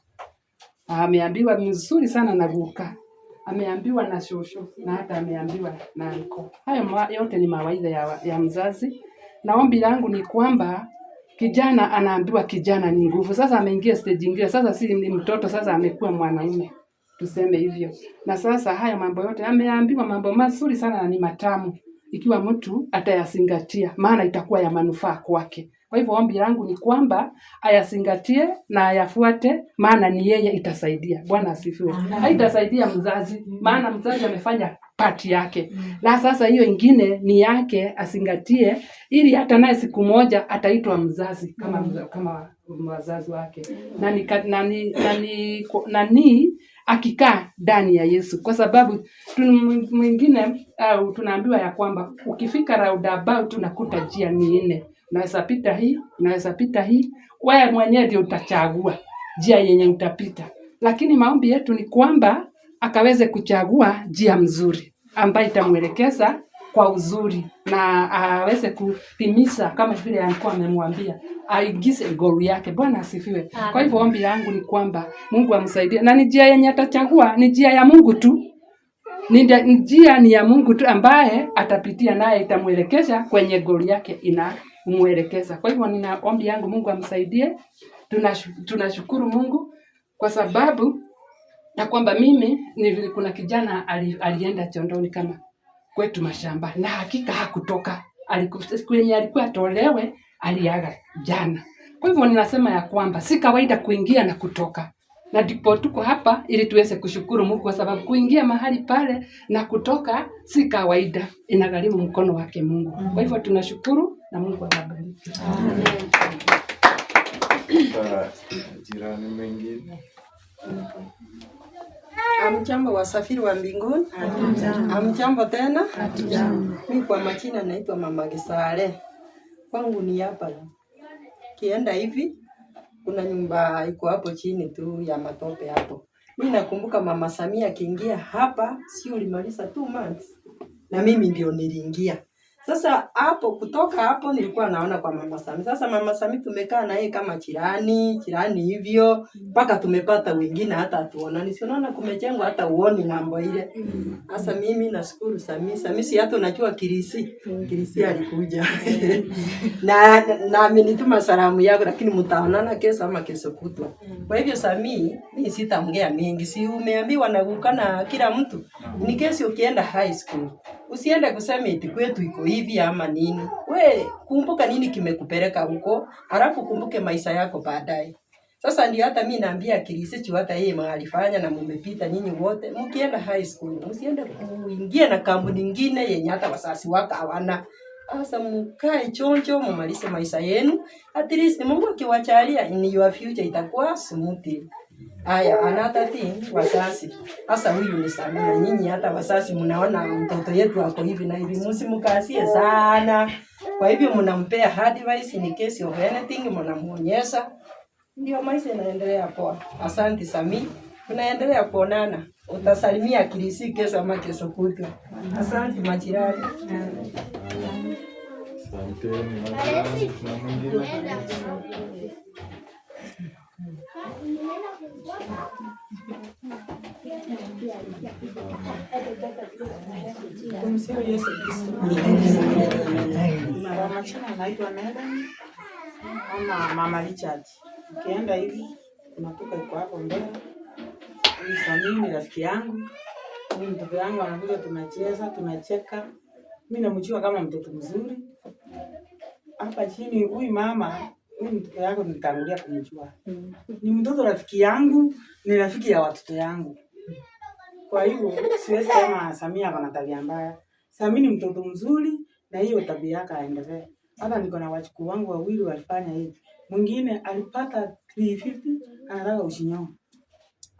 Ameambiwa mzuri sana na guka, ameambiwa na shosho na hata ameambiwa na anko. Hayo yote ni mawaidha ya mzazi, na ombi langu ni kwamba kijana anaambiwa kijana ni nguvu. Sasa ameingia stage nyingine, sasa si ni mtoto, sasa amekuwa mwanaume, tuseme hivyo. Na sasa haya mambo yote ameambiwa mambo mazuri sana na ni matamu, ikiwa mtu atayazingatia, maana itakuwa ya manufaa kwake. Kwa hivyo ombi langu ni kwamba ayazingatie na ayafuate, maana ni yeye itasaidia. Bwana asifiwe. Haitasaidia mzazi, maana mzazi amefanya pati yake. La sasa hiyo ingine ni yake, azingatie ili hata naye siku moja ataitwa mzazi kama kama wazazi wake. Na ni akikaa ndani ya Yesu, kwa sababu mwingine au tunaambiwa ya kwamba ukifika roundabout unakuta njia ni 4. Unaweza pita hii, unaweza pita hii, wewe mwenyewe ndio utachagua njia yenye utapita. Lakini maombi yetu ni kwamba akaweze kuchagua njia mzuri ambayo itamuelekeza kwa uzuri na aweze kutimiza kama vile alikuwa amemwambia, aingize goal yake. Bwana asifiwe. Kwa hivyo ombi langu ni kwamba Mungu amsaidie, na ni njia yenye atachagua ni njia ya Mungu tu. Ni njia ni ya Mungu tu ambaye atapitia naye itamuelekeza kwenye goal yake inamuelekeza. Kwa hivyo nina ombi yangu Mungu amsaidie. Tunashukuru Mungu kwa sababu na kwamba mimi kuna kijana alienda chondoni kama kwetu mashamba na hakika hakutoka. Kwenye alikuwa atolewe aliaga jana. Kwa hivyo ninasema ya kwamba si kawaida kuingia na kutoka. Na ndipo tuko hapa ili tuweze kushukuru Mungu kwa sababu kuingia mahali pale na kutoka si kawaida, inagharimu mkono wake Mungu. Kwa hivyo tunashukuru na Mungu awabariki. Amen. Jirani mwingine. Amjambo wasafiri wa mbinguni. Amjambo tena. Mimi kwa majina naitwa Mama Gisale. Kwangu ni hapa. Kienda hivi kuna nyumba iko hapo chini tu ya matope hapo. Mimi nakumbuka Mama Samia akiingia hapa, si ulimaliza 2 months. Na mimi ndio niliingia. Sasa hapo kutoka hapo nilikuwa naona kwa Mama Sami. Sasa Mama Sami tumekaa na yeye kama jirani, jirani hivyo mpaka tumepata wengine hata hatuonani. Si unaona kumejengwa hata uoni ng'ambo ile. Sasa mimi nashukuru Sami. Sami si hata unajua Kirisi. Kirisi alikuja. Na amenituma salamu yako lakini mtaonana kesho ama kesho kutwa. Kwa hivyo Sami, mimi sitaongea mingi. Si umeambiwa na kukana kila mtu. Ni kesi ukienda high school. Usiende kusema eti kwetu iko hivi ama nini. We kumbuka nini kimekupeleka huko, halafu kumbuke maisha yako baadaye. Sasa ndio hata mimi naambia Kirisichu hata yeye mnalifanya na mumepita nyinyi wote. Mkienda high school, msiende kuingia na kampuni nyingine yenye hata wasasi wako hawana. Sasa mkae chonjo mumalize maisha yenu. At least Mungu akiwajalia in your future itakuwa smooth. Haya, another thing, wazazi. Sasa huyu ni Samina, nyinyi hata wazazi mnaona mtoto yetu ako hivi na hivi, msimkazie sana. Kwa hivyo mnampea advice in case of anything, mnamuonyesha, ndio maisha inaendelea poa. Asante Sami, tunaendelea kuonana. Utasalimia Kirisi kesho ama kesho kutwa. Asante majirani. Asanteni majirani. Kuna mwingine? Tumsifu Yesu Kristo. Kwa majina naitwa Melanie ama Mama Richard. Ukienda hivi kuna duka iko hapo mbele. Huyu Samii ni rafiki yangu. Huyu mtoto yangu anakuja, tunacheza, tunacheka. Mimi namjua kama mtoto mzuri. Hapa chini huyu mama, huyu mtoto yangu nitangulia kumjua. Ni mtoto rafiki yangu, ni rafiki ya watoto yangu. Kwa hivyo siwezi sema Samia ako na tabia mbaya. Samia ni mtoto mzuri na hiyo tabia yake aendelee. Hata niko na wajukuu wangu wawili walifanya hivi. Mwingine alipata 350 anataka ushinyoa.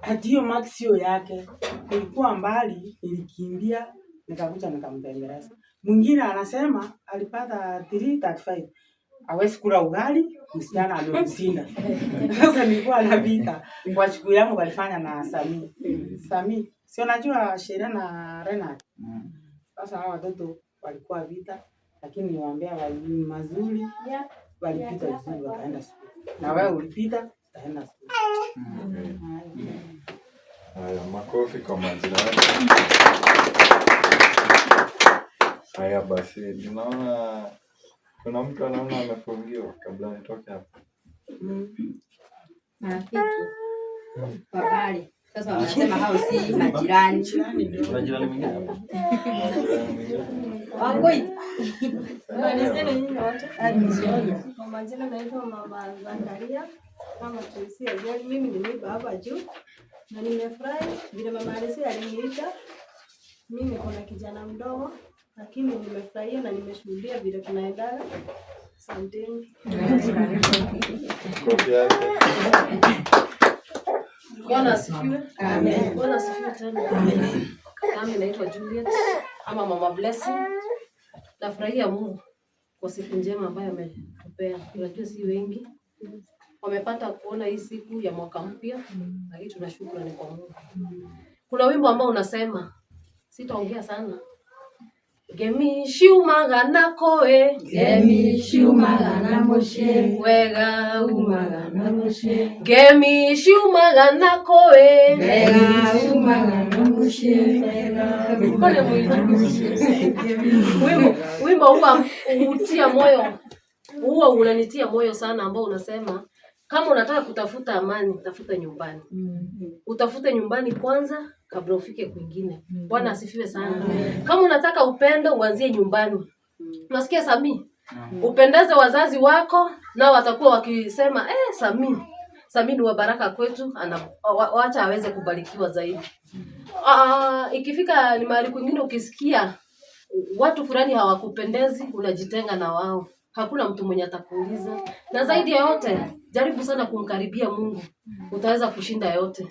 Ati hiyo mark sio yake. Ilikuwa mbali, nilikimbia nikakuja nikampembeleza. Mwingine anasema alipata 335. Hawezi kula ugali, msichana amemshinda. Sasa nilikuwa na vita. Wajukuu yangu walifanya na Samii. Samii, si unajua Sheria na Renard? Sasa hawa watoto walikuwa vita, lakini niwaambia walimu mazuri, walipita vizuri wakaenda shule. Na wewe ulipita, utaenda shule. Haya, makofi kwa majirani. Haya basi, ninaona kuna mtu anaona amefungiwa kabla nitoke hapa. Marafiki wa pale sasa wanasema hao si majirani. Kuna jirani mwingine hapa? Majirani mwingine. Wangoi. Habari zenu nyinyi wote. Kwa majina naitwa Mama Zakaria kama Tracy Ajali. Mimi ni neighbor hapa juu na nimefurahi vile Mama Alisi aliniita. Mimi niko na kijana mdogo, lakini nimefurahia na nimeshuhudia vile tunaendaga. Asanteni. Kofi yake. Bwana asifiwe. Amen. Bwana asifiwe tena. Amen. Nami naitwa Juliet ama Mama Blessing. Nafurahia Mungu kwa siku njema ambayo ametupea. Unajua si wengi wamepata kuona hii siku ya mwaka mpya, lakini tuna shukrani kwa Mungu. Kuna wimbo ambao unasema, sitaongea sana. Ngemi ciumaga na kũĩ, Ngemi ciumaga na mũciĩ. Wega umaga na mũciĩ. Ngemi ciumaga na kũĩ, Wega umaga na mũciĩ. Pole wimbo, wimbo huwa hutia moyo, huwa unanitia moyo sana, ambao unasema kama unataka kutafuta amani, tafuta nyumbani. Utafute nyumbani kwanza kabla ufike kwingine. Bwana asifiwe sana. Kama unataka upendo, uanzie nyumbani. Unasikia Samii? Upendeze wazazi wako, nao watakuwa wakisema Samii, Samii ni wa baraka kwetu, ana wacha aweze kubarikiwa zaidi. Ikifika ni mahali kwingine ukisikia watu fulani hawakupendezi, unajitenga na wao. Hakuna mtu mwenye atakuuliza. Na zaidi ya yote, jaribu sana kumkaribia Mungu, utaweza kushinda yote.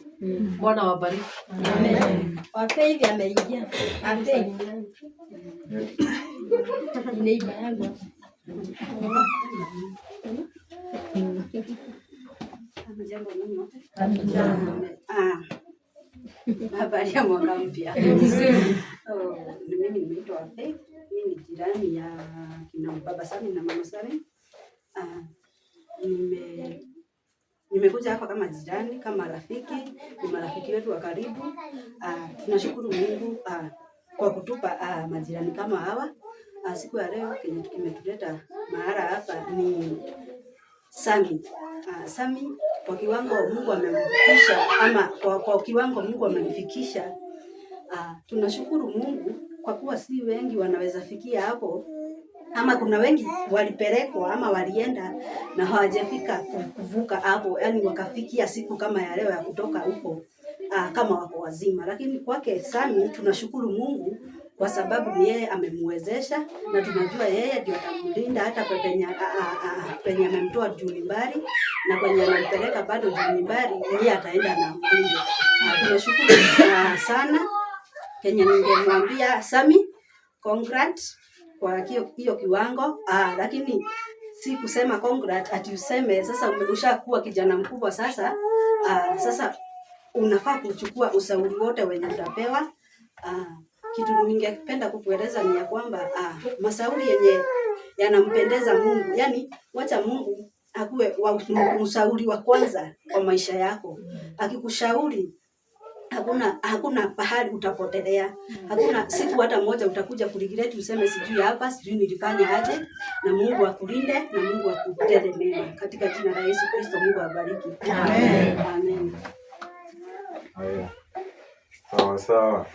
Bwana wabariki. Wape hivi ameingia. Ape. Ni neighbor yangu hapa. Hamjambo nyinyi wote? Hamjambo. Habari ya mwaka mpya. Mzuri. Oh, ni mimi nimeitwa Faith. Mimi ni jirani ya kina baba Sami na mama Sami. Nimekuja hapa kama jirani, kama rafiki, ni marafiki wetu wa karibu. Tunashukuru Mungu kwa kutupa majirani kama hawa. Siku ya leo kenye kimetuleta mahala hapa ni Sami. Sami kwa kiwango Mungu amemfikisha ama kwa kiwango Mungu amemfikisha. Tunashukuru Mungu kwa kuwa si wengi wanaweza fikia hapo, ama kuna wengi walipelekwa ama walienda na hawajafika kuvuka hapo, yani wakafikia siku kama ya leo ya kutoka huko kama wako wazima. Lakini kwake Sami tunashukuru Mungu kwa sababu ni yeye amemwezesha, na tunajua yeye ndio atamlinda hata penye penye amemtoa juu ni mbali na kwenye anampeleka bado juu ni mbali, yeye ataenda na mlinde. Tunashukuru sana. Kenye ningemwambia Sami, congrats kwa hiyo kiwango, lakini si kusema congrats ati useme sasa umeshakuwa kijana mkubwa sasa. Sasa unafaa kuchukua ushauri wote wenye utapewa. Kitu ningependa kukueleza ni ya kwamba mashauri yenye yanampendeza Mungu, yani wacha Mungu akuwe mshauri wa kwanza kwa maisha yako. Akikushauri hakuna pahali utapotelea, hakuna siku hata moja utakuja kuregret useme sijui hapa, sijui nilifanya aje. Na Mungu akulinde na Mungu akutende mema katika jina la Yesu Kristo. Mungu awabariki. Amen. Amen. Haya, sawa sawa.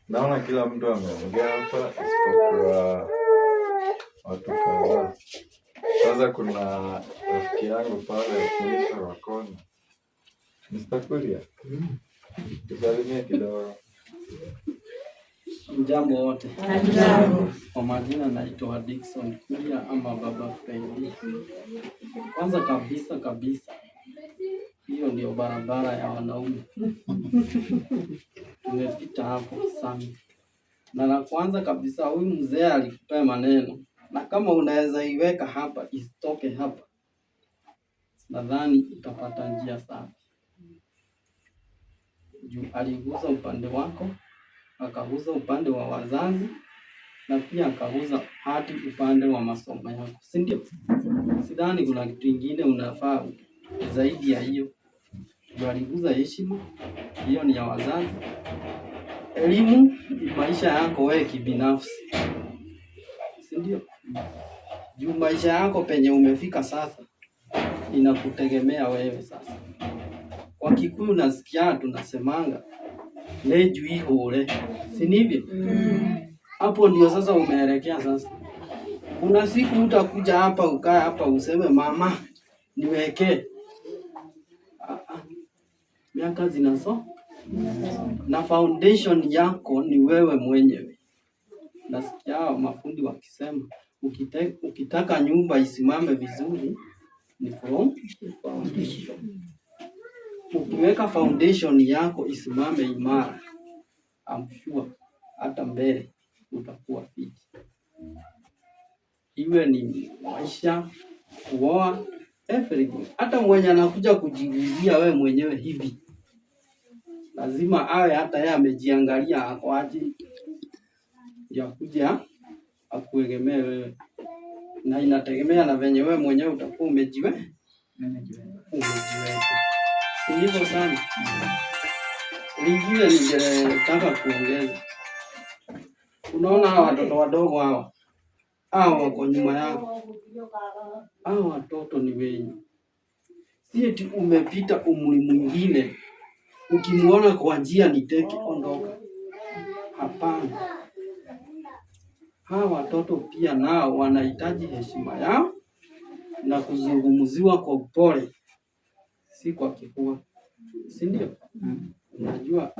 Naona kila mtu ameongea hapa isipokuwa watu kadhaa. Sasa kuna rafiki yangu pale mwisho wa kona, Mr. Kuria, tusalimie kidogo. Mjambo wote. Hamjambo. Kwa majina naitwa Dickson Kuria ama Baba Freddy. Kwanza kabisa kabisa, hiyo ndio barabara ya wanaume. Tumepita hapo sana. Na la kwanza kabisa, huyu mzee alikupea maneno, na kama unaweza iweka hapa isitoke hapa, nadhani utapata njia safi. Juu aligusa upande wako, akagusa upande wa wazazi na pia akagusa hadi upande wa masomo yako, si ndio? Sidhani kuna kitu ingine unafaa zaidi ya hiyo. Juu aligusa heshima, hiyo ni ya wazazi. Elimu ni maisha yako wewe kibinafsi, si ndio? Juu maisha yako penye umefika sasa inakutegemea wewe sasa. Kwa Kikuyu nasikia tunasemanga leju ihore, si ndivyo? Hapo ndio sasa umeelekea sasa. Kuna siku utakuja hapa ukae hapa useme mama niwekee. Miaka zinaso na foundation yako ni wewe mwenyewe. Nasikia mafundi wakisema ukitaka nyumba isimame vizuri ni from foundation. Ukiweka foundation yako isimame imara, I'm sure hata mbele utakuwa fit. Iwe ni maisha, kuoa, everything. Hata mwenye anakuja kujiguzia wewe mwenyewe hivi, lazima awe hata yeye amejiangalia ako aje, ndio akuja akuegemee wewe, na inategemea na venye wewe mwenyewe utakuwa umejiweka. Si hivyo sana. Lingine ningetaka kuongeza, unaona hawa watoto wadogo hawa wako nyuma yako, hawa watoto ni wenyu, si eti umepita umri mwingine ukimuona kwa njia ni teke, ondoka. Hapana, hawa watoto pia nao wanahitaji heshima yao na kuzungumziwa kwa upole, si kwa kifua, si ndio? Unajua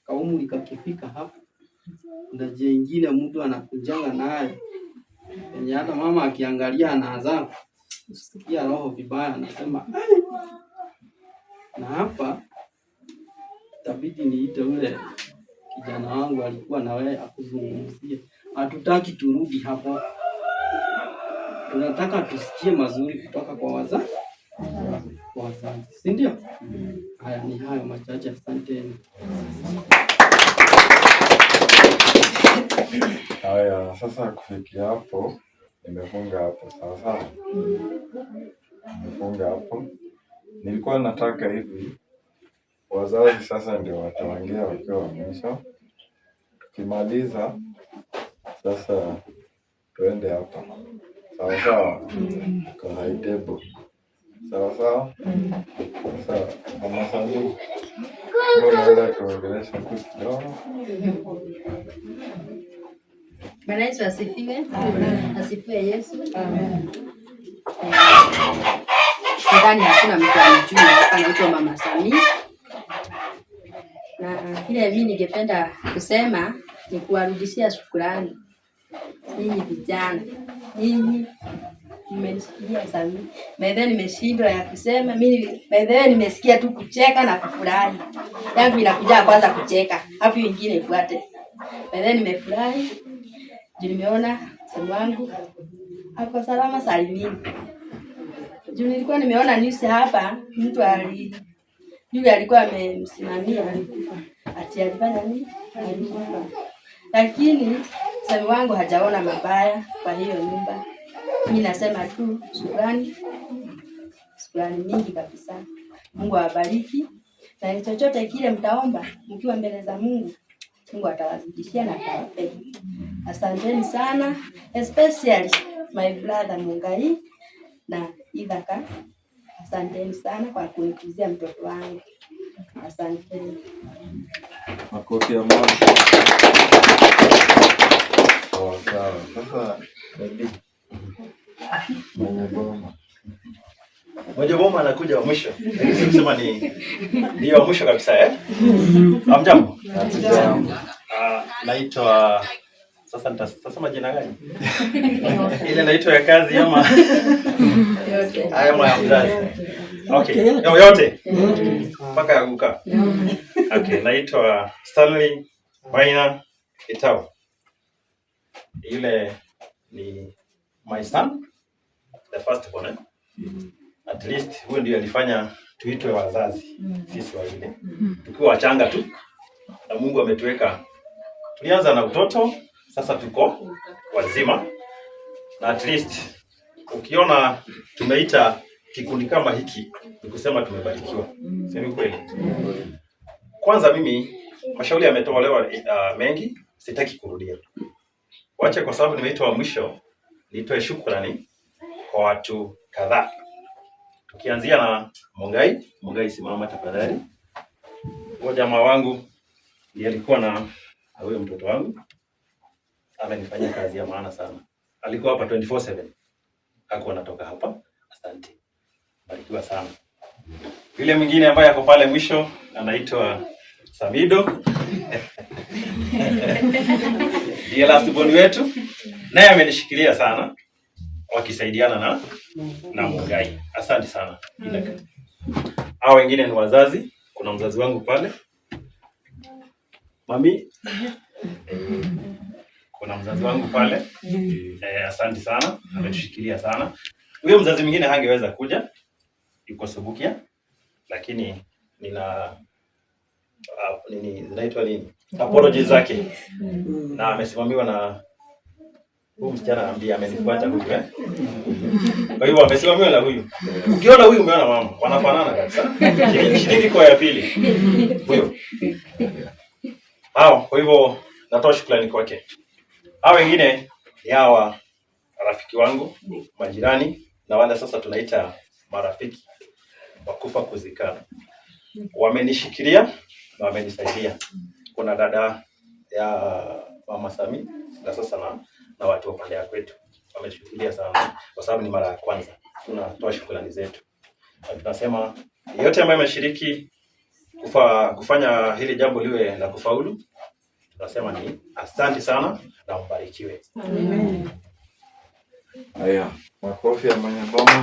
kaumri kakifika hapo, kuna njia ingine mtu anakujanga naye yenye hata mama akiangalia anaanza kusikia roho vibaya, anasema "Ai." Na hapa itabidi niite ule kijana wangu alikuwa na wewe akuzungumzie. Hatutaki turudi hapo, tunataka tusikie mazuri kutoka kwa wazazi, si ndio? Haya, ni hayo machache, asanteni. Haya, sasa kufikia hapo nimefunga hapo, sawa sawa, nimefunga hapo. Nilikuwa nataka hivi wazazi sasa ndio wataongea wakiwa wa mwisho. Tukimaliza sasa tuende hapa, sawa sawa, kwa high table, sawa sawa. Sasa Mama Sami, unaweza kuongelesha tu kidogo? Bwana Yesu asifiwe. Asifiwe Yesu. Nadhani hakuna mtu anijui hapa, naitwa Mama Samia. Na kile mimi ningependa kusema Ni kuwarudishia shukrani nyinyi vijana, nyinyi mmenishikilia sana. By the way, nimeshindwa ya kusema mimi. By the way, nimesikia tu kucheka na kufurahi. Yangu inakuja kwanza kucheka, afu ingine ifuate. By the way, nimefurahi juu nimeona msemo wangu ako salama salimini. Juu nilikuwa nimeona news hapa, mtu ali yule alikuwa amemsimamia alikufa, ati alifanya nini? Alikufa. Lakini msemi wangu hajaona mabaya kwa hiyo nyumba. Mimi nasema tu shukrani, shukrani mingi kabisa. Mungu awabariki na chochote kile mtaomba mkiwa mbele za Mungu, Mungu atawazidishia na atawapea. Asanteni sana, especially my brother Mungai na Ithaka. Asanteni sana kwa kunikuzia mtoto wangu. Asanteni. Makofi ya moyo. Sawa sawa. Sasa Edi, mwenye boma. Mwenye boma anakuja wa mwisho. Lakini si kusema ni ndio wa mwisho kabisa eh? Hamjambo? Hatujambo. Naitwa sasa nitasema jina gani? Ile naitwa ya kazi ama ama ya mzazi? Okay, yote mpaka ya kukaa. Okay, naitwa Stanley Maina Itau. Yule ni my son, the first born. Eh? At least huyo ndio alifanya tuitwe wazazi sisi wawili tukiwa wachanga tu, na Mungu ametuweka. Tulianza na utoto, sasa tuko wazima, na at least ukiona tumeita kikundi kama hiki ni kusema tumebarikiwa, si ni kweli? Kwanza mimi mashauri yametolewa mengi, sitaki kurudia. Wache kwa sababu nimeitwa wa mwisho, nitoe shukrani kwa watu kadhaa, tukianzia na Mungai. Mungai, simama tafadhali. Huyo jamaa wangu ndiye alikuwa na huyo mtoto wangu, amenifanyia kazi ya maana sana. Alikuwa hapa 24/7, hakuwa anatoka hapa. Asante, barikiwa sana. Yule mwingine ambaye ako pale mwisho anaitwa Samido ndiye last born wetu, naye amenishikilia sana, wakisaidiana na Mungai. Asante sana. Hao wengine ni wazazi. Kuna mzazi wangu pale mami, kuna mzazi wangu pale asante sana, ametushikilia sana. Huyo mzazi mwingine hangeweza kuja, yuko Subukia, lakini nina nini zinaitwa nini, apology zake, na amesimamiwa na huyu msichana ambaye amenifuata huyu eh. Kwa hivyo amesimamiwa na huyu. Ukiona huyu umeona mama, wanafanana kabisa. Shilingi kwa ya pili. Huyo. Hao, kwa hivyo natoa shukrani kwake. Hao wengine ni hawa rafiki wangu, majirani na wale sasa tunaita marafiki wakufa kuzikana. Wamenishikilia na wamenisaidia. Kuna dada ya mama Sami na sasa na watu wa pande ya kwetu wameshikilia sana, kwa sababu ni mara ya kwanza. Tunatoa shukrani zetu na tunasema yeyote ambaye ameshiriki kufanya hili jambo liwe la kufaulu, tunasema ni asante sana na mbarikiwe. Amen. Haya, makofi ya mwenye boma.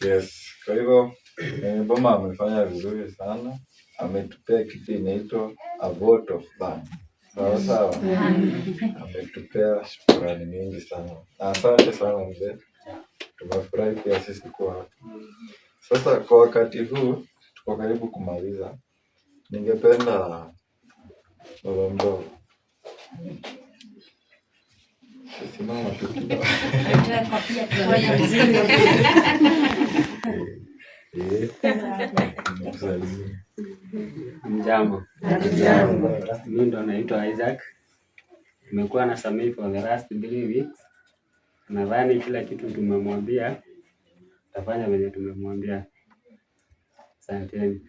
Yes, kwa hivyo mwenye boma amefanya vizuri sana, ametupea kitu inaitwa a vote of thanks. Sawa sawa, ametupea shukrani mingi sana. Asante sana mzee, tumefurahi pia sisi kuwa hapa. Sasa kwa wakati huu tuko karibu kumaliza, ningependa baba mdogo simama tu kidogo. Mjambo. Mimi ndo naitwa Isaac. Nimekuwa na Samii for the last 3 weeks. Nadhani kila kitu tumemwambia, tafanya venye tumemwambia. Asanteni.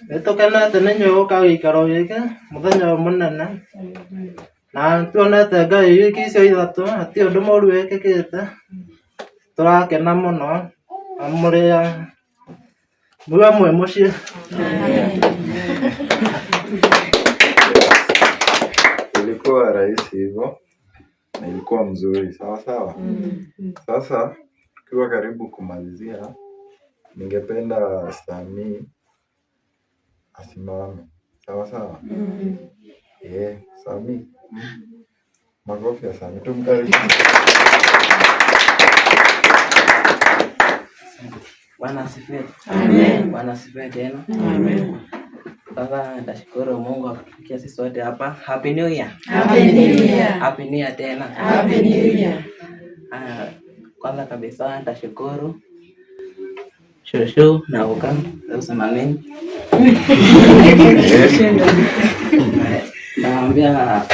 Nĩtũkenete nĩ inyuĩ gũka gĩikaro gĩkĩ mũthenya ũyũ mũnene. Na tuonete Ngai wiki icio ithatũ hatirĩ ũndũ mũru wĩkĩkĩte, tũrakena mũno na mũrĩ muwe mwĩ mũciĩ. Ilikuwa rahisi hivyo na ilikuwa mzuri, sawa sawa. Sasa tukiwa karibu kumalizia, ningependa Samii asimame, sawa sawa. Samii, makofi ya Samii, tumkaribishe. Bwana asifiwe. Amen. Bwana asifiwe tena. Amen. Kwanza nitashukuru Mungu kwa kutufikia sisi wote hapa. Happy New Year. Happy New Year. Happy New Year tena. Happy New Year. Kwanza kabisa nitashukuru shushu na uka usimameni. Naambia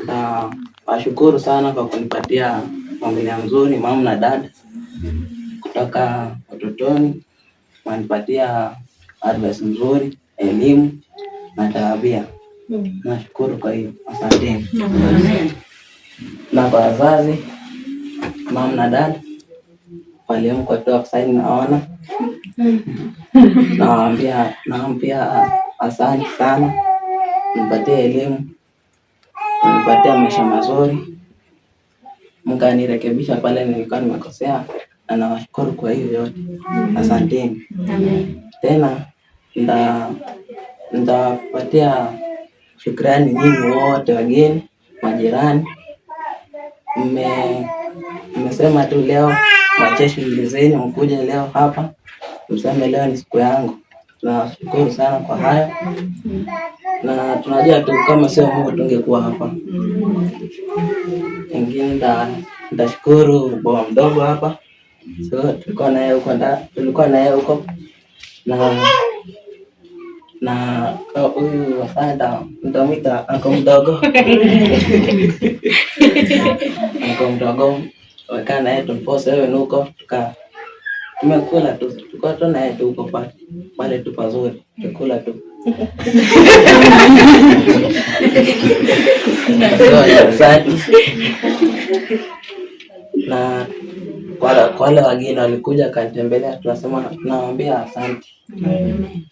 na washukuru sana kwa kunipatia familia nzuri, mama na dada kutoka utotoni, wanipatia advice nzuri, elimu na tabia. Nashukuru kwa hiyo, asanteni. Na kwa wazazi, mama na dada, walimu kwa tu sasa naona nawaambia, nawaambia asante sana, nipatie elimu, nipatie maisha mazuri, mkanirekebisha pale nilikuwa nimekosea, na nawashukuru kwa hiyo yote, asanteni. Tena nitawapatia shukrani nyinyi wote wageni, majirani. Mmesema tu leo mwachie shughuli zenu mkuje leo hapa mseme leo ni siku yangu. Tunashukuru sana kwa hayo, na tunajua tu kama sio Mungu tungekuwa hapa. Ingine nitashukuru baba mdogo hapa, so tulikuwa naye huko tulikuwa naye huko na huyu wasada nitamwita anko mdogo anko mdogo wakaa naye 24/7 huko, tumekula tu, tulikuwa tu naye tu huko pale tu pazuri, tukula tu. Asante. Na kwa wale wageni walikuja kanitembelea, tunasema tunawaambia asante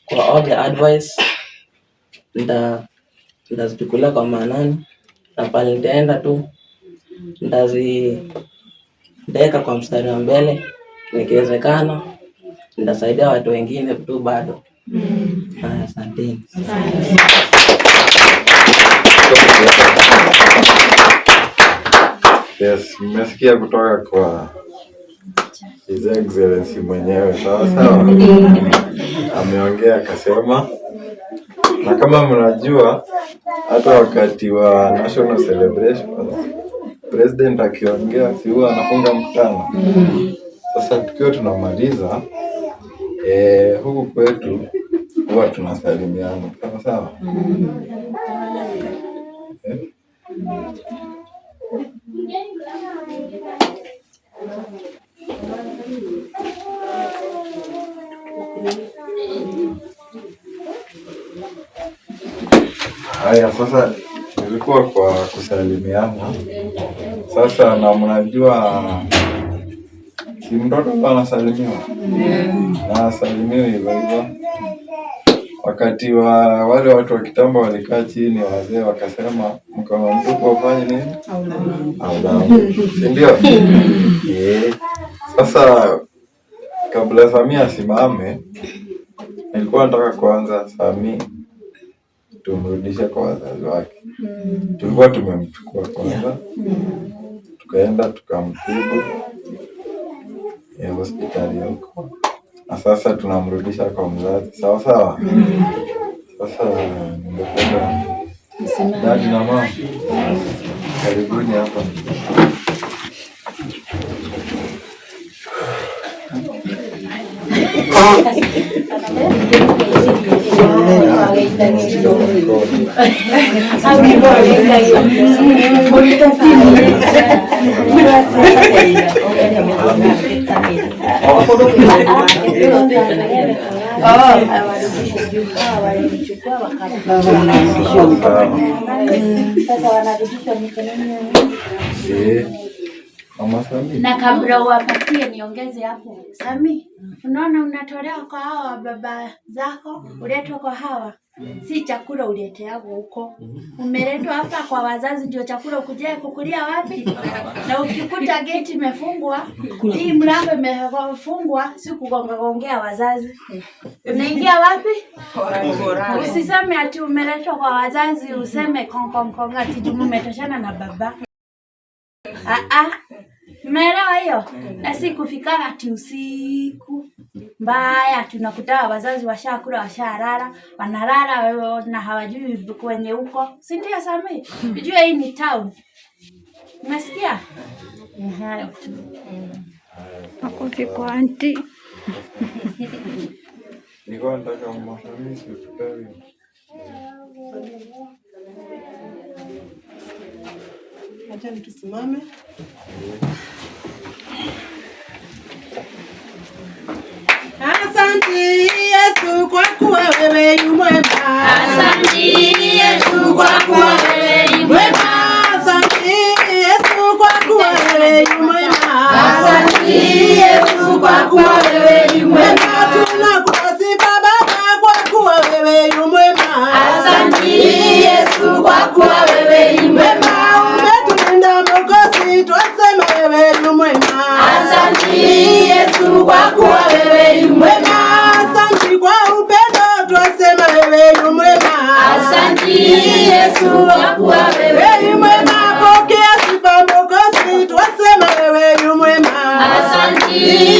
kwa all the advice. Nitazichukulia kwa maanani, na pale nitaenda tu nitaweka kwa mstari wa mbele, nikiwezekana nitasaidia watu wengine tu bado. Haya, asanteni. Yes, mmesikia kutoka kwa His Excellency mwenyewe, sawa sawa. Ameongea akasema, na kama mnajua hata wakati wa national celebrations president akiongea si huwa anafunga mkutano. Sasa tukiwa tunamaliza huku kwetu huwa tunasalimiana, sawa sawa. Haya, sasa nilikuwa kwa kusalimiana. Sasa na mnajua si mtoto huwa anasalimiwa na asalimiwe hivyo hivyo. Wakati wa wale watu wa kitambo walikaa chini, wazee wakasema mkono mtupu ufanye nini? Aulawe, si ndio? Sasa kabla Samia asimame, nilikuwa nataka kwanza Samia tumrudishe kwa wazazi wake. Tulikuwa tumemchukua kwanza, tukaenda tukamtibu hospitali huko, na sasa tunamrudisha kwa mzazi, sawa sawa. Sasa ningependa dadi na mama, karibuni hapa. Agĩitagĩrio. Hau nĩho agĩitagĩrio. Walichukua sasa wanarudishwa mikononi. Eh, Mama Sami. Na kabla uwapatie niongeze hapo. Sami, unaona unatolewa kwa hawa baba zako, uletwa kwa hawa. Si chakula uleteago huko. Umeletwa hapa kwa wazazi ndio chakula ukuje kukulia wapi? Na ukikuta geti imefungwa, hii mlango imefungwa, si kugonga gongea wazazi. Unaingia wapi? Usiseme ati umeletwa kwa wazazi, useme kong kong kong ati juu umetoshana na baba. Ah ah. Umeelewa hiyo? Na si kufika ati usiku mbaya tunakuta wazazi washakula washalala, wanalala wewe na hawajui kwenye huko, si ndio? Sami, ujue hii ni town. Umesikia? Ni hayo tu. Makofi kwa auntie. Nilikuwa nataka Mama Sami si utupe. Acha tusimame. Asante Yesu kwa kuwa wewe yu mwema. Asante Yesu kwa kuwa wewe ni mwema. Asante Yesu kwa kuwa wewe yu mwema. Asante Yesu kwa kuwa wewe ni mwema. Tunakupa sifa Baba kwa kuwa wewe yu mwema. Asante Yesu kwa kuwa wewe ni mwema. Umetulinda Mwokozi, twasema wewe yu mwema. Asante Yesu kwa kuwa wewe ni mwema. Asante kwa upendo, twasema wewe yu mwema. Asante Yesu kwa kuwa wewe ni mwema. Pokea sifa Mwokozi, twasema wewe yu mwema. Asante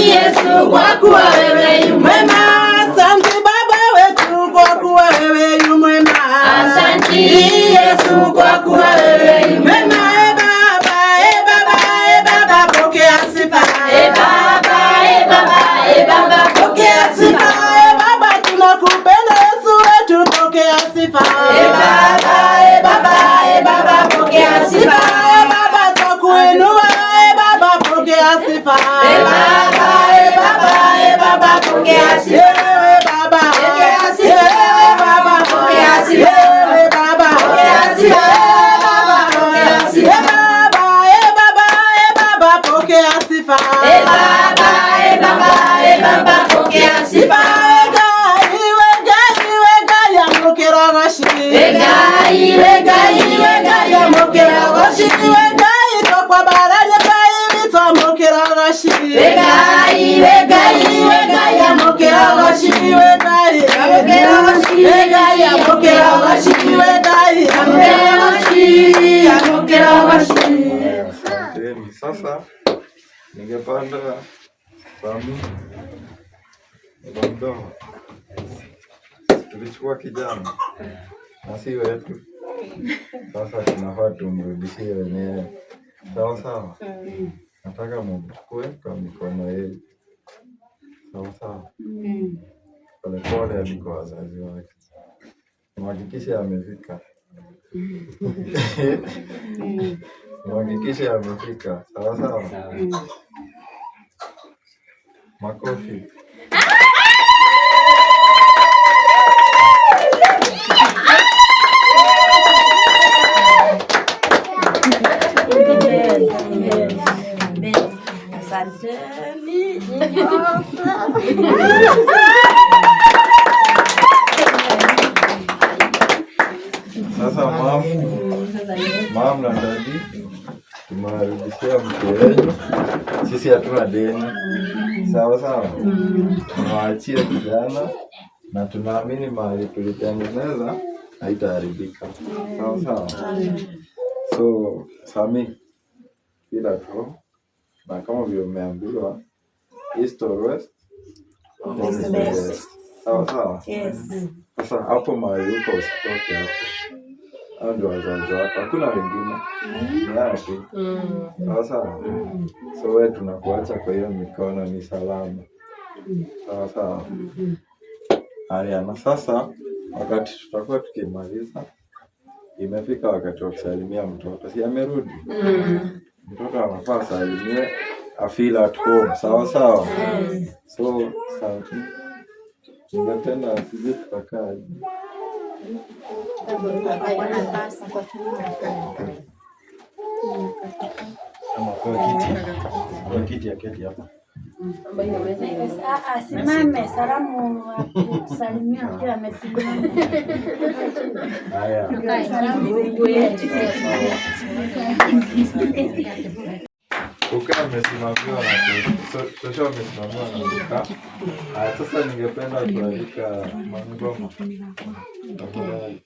Yesu kwa kuwa wewe ni mwema. Asante Baba wetu kwa kuwa wewe yu mwema. Asante Yesu kwa kuwa wewe ni mwema. E Baba, e Baba, e Baba, pokea sifa. E Baba, e Baba, e Baba, pokea sifa. E Baba, tunakupenda Yesu wetu, pokea sifa. E Baba, e Baba, e Baba, pokea sifa. E Baba, twakuinua. E Baba, pokea sifa. E Baba, e Baba, e Baba, pokea sifa. Ewe Baba, Pokea sifa. Ewe Baba, Pokea sifa. Ewe Baba, Pokea sifa. Ewe Baba, Pokea sifa. E Baba, e Baba, e Baba, pokea sifa. E Baba, e Baba, e Baba, pokea sifa. Ngai, we Ngai, we Ngai, amũkĩra ũgoci. We Ngai, we Ngai, we Ngai, amũkĩra ũgoci. We Ngai, twakwambararia Ngai witũ, amũkĩra ũgoci. We Ngai, we Ngai, we Ngai, amũkĩra ũgoci. We Ngai, Amũkĩra ũgoci. We Ngai, amũkĩra ũgoci. We Ngai, Amũkĩra ũgoci, amũkĩra ũgoci. Asanteni. Sasa ningepanda Sami baba mdogo, tulichukua kijana na si wetu, sasa tunafaa tumrudishie wenyewe. Sawa sawa, nataka mchukue kwa mikono yenu, sawa sawa, polepole hadi kwa wazazi wake, muhakikishe amefika. Muhakikishe amefika, sawa sawa. Makofi. Asanteni nyinyi wote. Sasa mam na dadi tumewarudishia mke wenu, sisi hatuna deni, sawa sawa. Tunawaachia kijana na tunaamini mahali tulitengeneza haitaharibika, sawa sawa. So Sami, ila tu na kama vile umeambiwa east or west, home is the best. Sawa sawa. Yes. Sasa hapo mahali uko usitoke hapo. Hao ndio wazazi wako, hakuna wengine, ni hao tu. Sawa sawa. So wewe tunakuacha kwa hiyo mikono, ni salama. Sawa sawa. Haya, na sasa Wakati tutakuwa tukimaliza, imefika wakati wa kusalimia mtoto, si amerudi? Mtoto anafaa asalimiwe, afeel at home, sawa sawa. So asante, ningependa sijui tutakaa aje. Ama pewe kiti. Pewe kiti aketi hapa. Asimame, salamu kusalimia akiwa amesimama. Haya. Salamu ziingie. Kukaa amesimamiwa na Shosho amesimamiwa na kukaa. Haya, sasa ningependa kualika Mangoma. Tafadhali.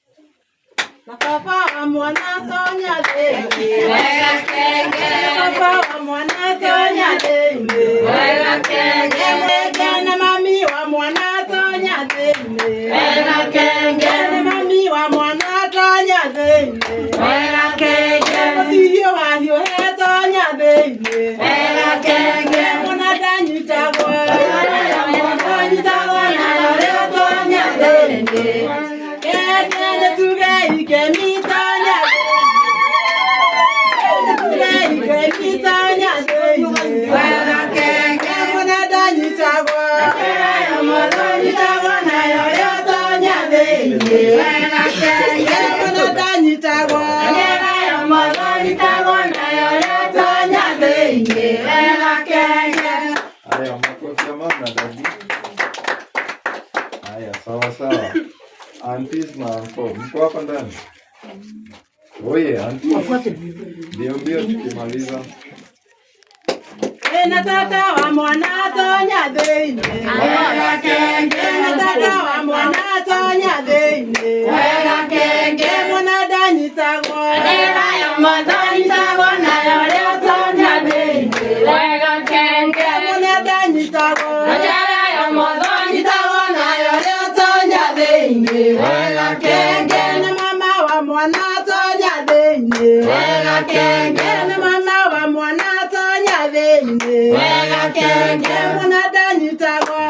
Na baba wa mwana tonya thĩinĩ. Wega kenge. Na baba wa mwana tonya thĩinĩ. Wega kenge. Kenge na mami wa mwana tonya thĩinĩ. Wega kenge. Na mami wa mwana tonya thĩinĩ. Wega kenge. Mũtihio wahiũhe tonya thĩinĩ. Wega kenge. Mwana ndanyitagwo. Ndanyitagwo nayo rĩo tonya thĩinĩ. Kenge nĩ tuge ikemi tonya thĩinĩ. Tonya thĩinĩ. Wega kenge. Mwana ndanyitagwo. Ndanyitagwo nayo rĩo tonya thĩinĩ. Wega kenge. Mwana ndanyitagwo. Ndanyitagwo nayo rĩo tonya thĩinĩ. Wega kenge. Haya, makofi ya mama na dadi. Haya, sawa sawa. Aunties na uncle, mko hapa ndani? Oye, aunties. Mbio mbio tukimaliza. Na tata wa mwana tonya thĩinĩ. Wega kenge. Na tata wa mwana tonya thĩinĩ. Wega kenge. Mwana ndanyitagwo. Ndanyitagwo nayo rĩo tonya thĩinĩ. Wega kenge. Mwana ndanyitagwo. Ndanyitagwo nayo rĩo tonya thĩinĩ. Wega kenge. Na mama wa mwana tonya thĩinĩ. Wega kenge. Na mama wa mwana tonya thĩinĩ. Wega kenge. Mwana ndanyitagwo.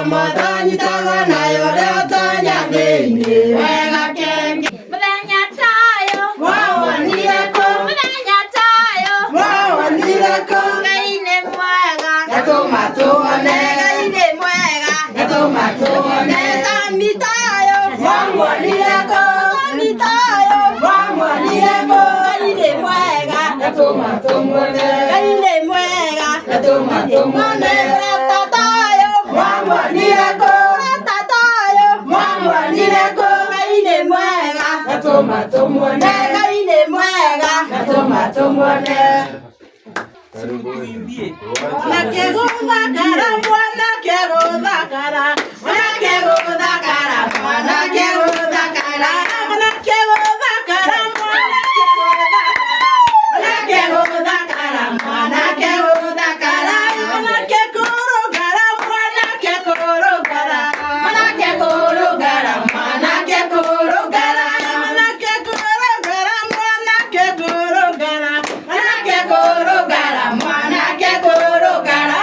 Ndanyitagwo nayo rĩo tonya thĩinĩ. Wega kenge. Mũthenya tayo Mwawonire kũ? Mũthenya tayo Mwawonire kũ? Ngai nĩ mwega Gatũma tuone. Ngai nĩ mwega Gatũma tuone. Sami tayo Mwamuonire kũ? Sami tayo Mwamuonire kũ? Ngai nĩ mwega Gatũma tumuone. Ngai nĩ mwega Gatũma tumuone. Mũrata tayo Mwamuonire kũ? Mũrata tayo Mwamuonire kũ? Ngai nĩ mwega Gatũma tumuone. Ngai nĩ mwega Gatũma tumuone. Karibuni. Mwanake gũthakara, mwanake gũthakara, mwanake gũthakara, mwanake gũthakara, mwanake gũthakara, mwanake gũthakara, mwanake gũthakara, mwanake kũrũngara, mwanake kũrũngara, Mwanake kũrũngara, mwanake kũrũngara. mwanake kũrũngara, mwanake kũrũngara, Mwanake kũrũngara, mwanake kũrũngara.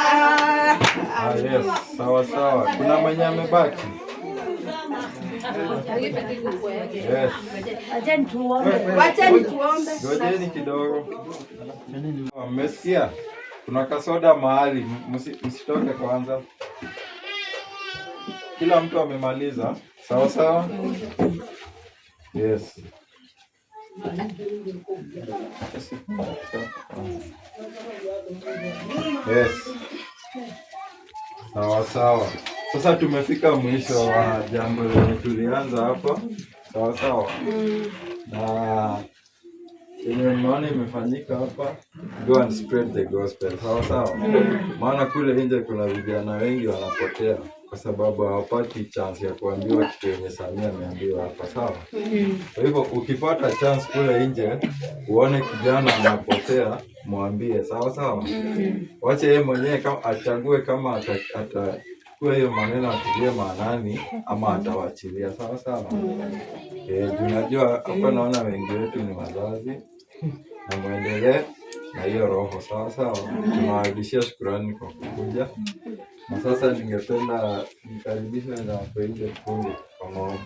Ah, yes, sawa sawa. Kuna mwenye amebaki? Yes. Wacheni tuombe. Wacheni tuombe. Ngojeni kidogo. Mmesikia? Kuna kasoda mahali, msitoke kwanza. Kila mtu amemaliza, sawa sawa? Yes. Yes. Sawa sawa. Sasa tumefika mwisho wa jambo lenye tulianza hapa, sawa sawa, na yenye mnaona imefanyika hapa, go and spread the gospel, sawa sawa. Maana kule nje kuna vijana wengi wanapotea kwa sababu hawapati chance ya kuambiwa kitu yenye Samia ameambiwa hapa, sawa. Kwa hivyo ukipata chance kule nje uone kijana anapotea, mwambie, sawa sawa. Wache yeye mwenyewe kama achague kama atachukua hiyo maneno atilie maanani ama atawachilia, sawa sawa. Juu najua hapa naona wengi wetu ni wazazi, na muendelee na hiyo roho, sawa sawa. Tunawarudishia shukurani kwa kukuja, na sasa ningependa nikaribishe na wako nje tufunge kwa maombi.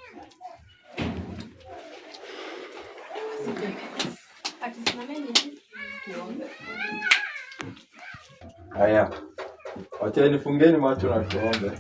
Haya, wacheni fungeni macho na tuombe.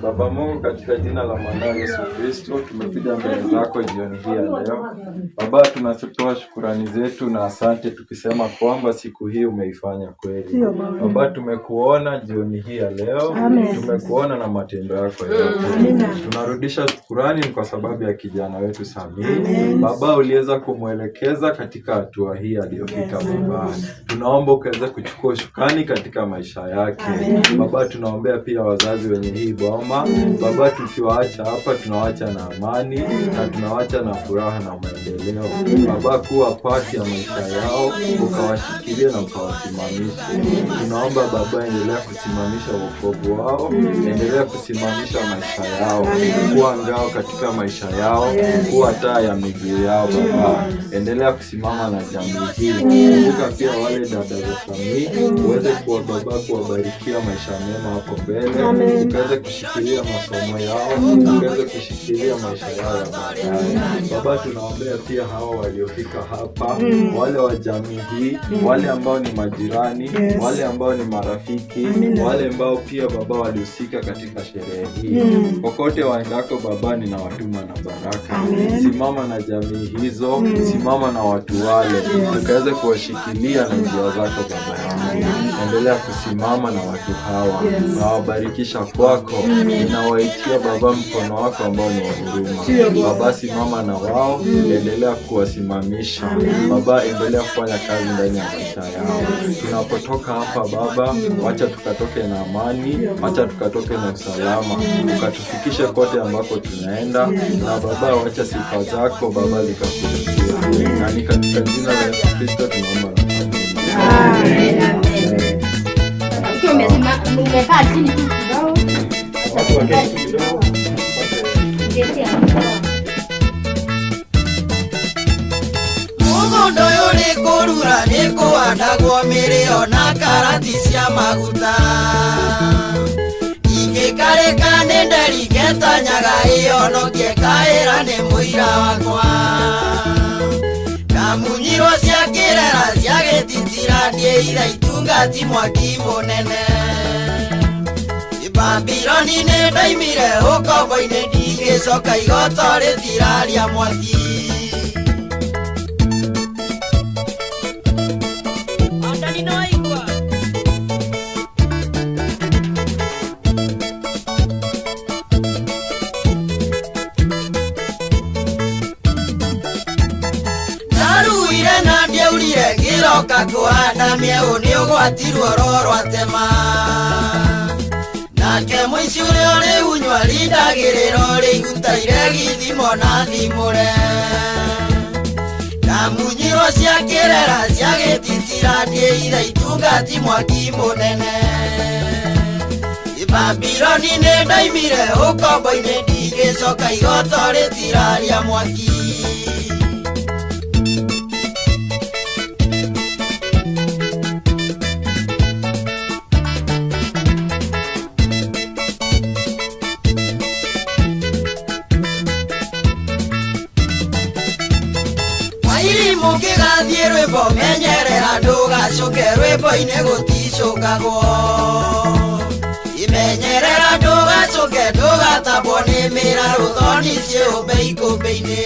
Baba Mungu, katika jina la mwanao Yesu Kristo, tumekuja mbele zako jioni hii ya leo. Baba, tunatoa shukurani zetu na asante tukisema kwamba siku hii umeifanya kweli. Ndiyo, Baba. Baba, tumekuona jioni hii ya leo. Amen. Tumekuona na matendo yako yote. Amina. Tunarudisha shukurani kwa sababu ya kijana wetu Samii. Amen. Baba, uliweza kumwelekeza katika hatua hii aliyofika. Yes. Baba, tunaomba ukaweza kuchukua usukani katika maisha yake. Amen. Baba, tunaombea pia wazazi wenye hii boma. Baba, tukiwaacha hapa tunawaacha na amani na tunawaacha na furaha na maendeleo. Baba, kuwa pati ya maisha yao, ukawashikilie na ukawasimamishe. Tunaomba Baba, endelea kusimamisha wokovu wao, endelea kusimamisha maisha yao, kuwa ngao katika maisha yao, kuwa taa ya miguu yao. Baba, endelea kusimama na jamii hii. Kumbuka pia wale dada za Samii, uweze kuwa baba, kuwabarikia maisha mema hapo mbele, Amen. ukaweze kushikilia masomo yao, ukaweze kushikilia maisha yao ya baadaye. Baba, tunaombea pia hawa waliofika hapa, wale wa jamii hii, wale ambao ni majirani, Yes. wale ambao ni marafiki, Amina. wale ambao pia Baba walihusika katika sherehe hii. Kokote waendako Baba, ninawatuma na baraka. Amen. Simama na jamii hizo, simama na watu wale, ukaweze kuwashikilia na njia zako Baba yangu. Endelea kusimama na watu hawa, Yes. nawabarikisha kwako, ninawaitia Baba mkono wako ambao ni wa huruma. Ndiyo, Baba. Baba, simama na wao, endelea kuwasimamisha. Baba, endelea kufanya kazi ndani ya maisha yao. Tunapotoka hapa Baba, wacha tukatoke na amani, wacha tukatoke na usalama, ukatufikishe kote ambako tunaenda, na Baba, wacha sifa zako Baba zikakurudia, na ni katika jina la Yesu Kristo tunaomba na kuamini. Amen. Ukiwa umekaa chini tu kidogo. Watu waketi kidogo. Mũgũnda ũyũ nĩ kũrura nĩ kũhandagwo mĩrĩo na karati cia maguta ingĩkarĩka nĩ nderi ngetanyaga ĩhonokie kaĩra nĩ mũira wakwa ndamunyirwo cia kĩrera cia gĩtitira ndiĩire itungati mwaki mũnene Babiloni nĩ ndaimire ũkombo-inĩ ndigĩcoka igoto rĩtiraria mwaki. Ndaruire na ndiaurire ngĩroka kũhanda mĩeũ nĩ ũgwati ruoro rwatema nake mũici ũrĩa ũrĩ unywa rindagĩrĩra ũrĩ igutaire gĩthimo na thimũre ndamunyirwo cia kĩrera cia gĩtitira ndiĩire itungati mwaki mũnene Babiloni nĩ ndaimire ũkombo-inĩ ndigĩcoka igoto rĩtiraria mwaki. Mwairimu ngĩgathiĩ rwĩmbo menyerera ndũgacũke rwĩmbo-inĩ gũticũkagwo imenyerera ndũgacũke ndũgatambwo nĩ mĩrarũ thoni ciũmbe ikũmbĩ-inĩ.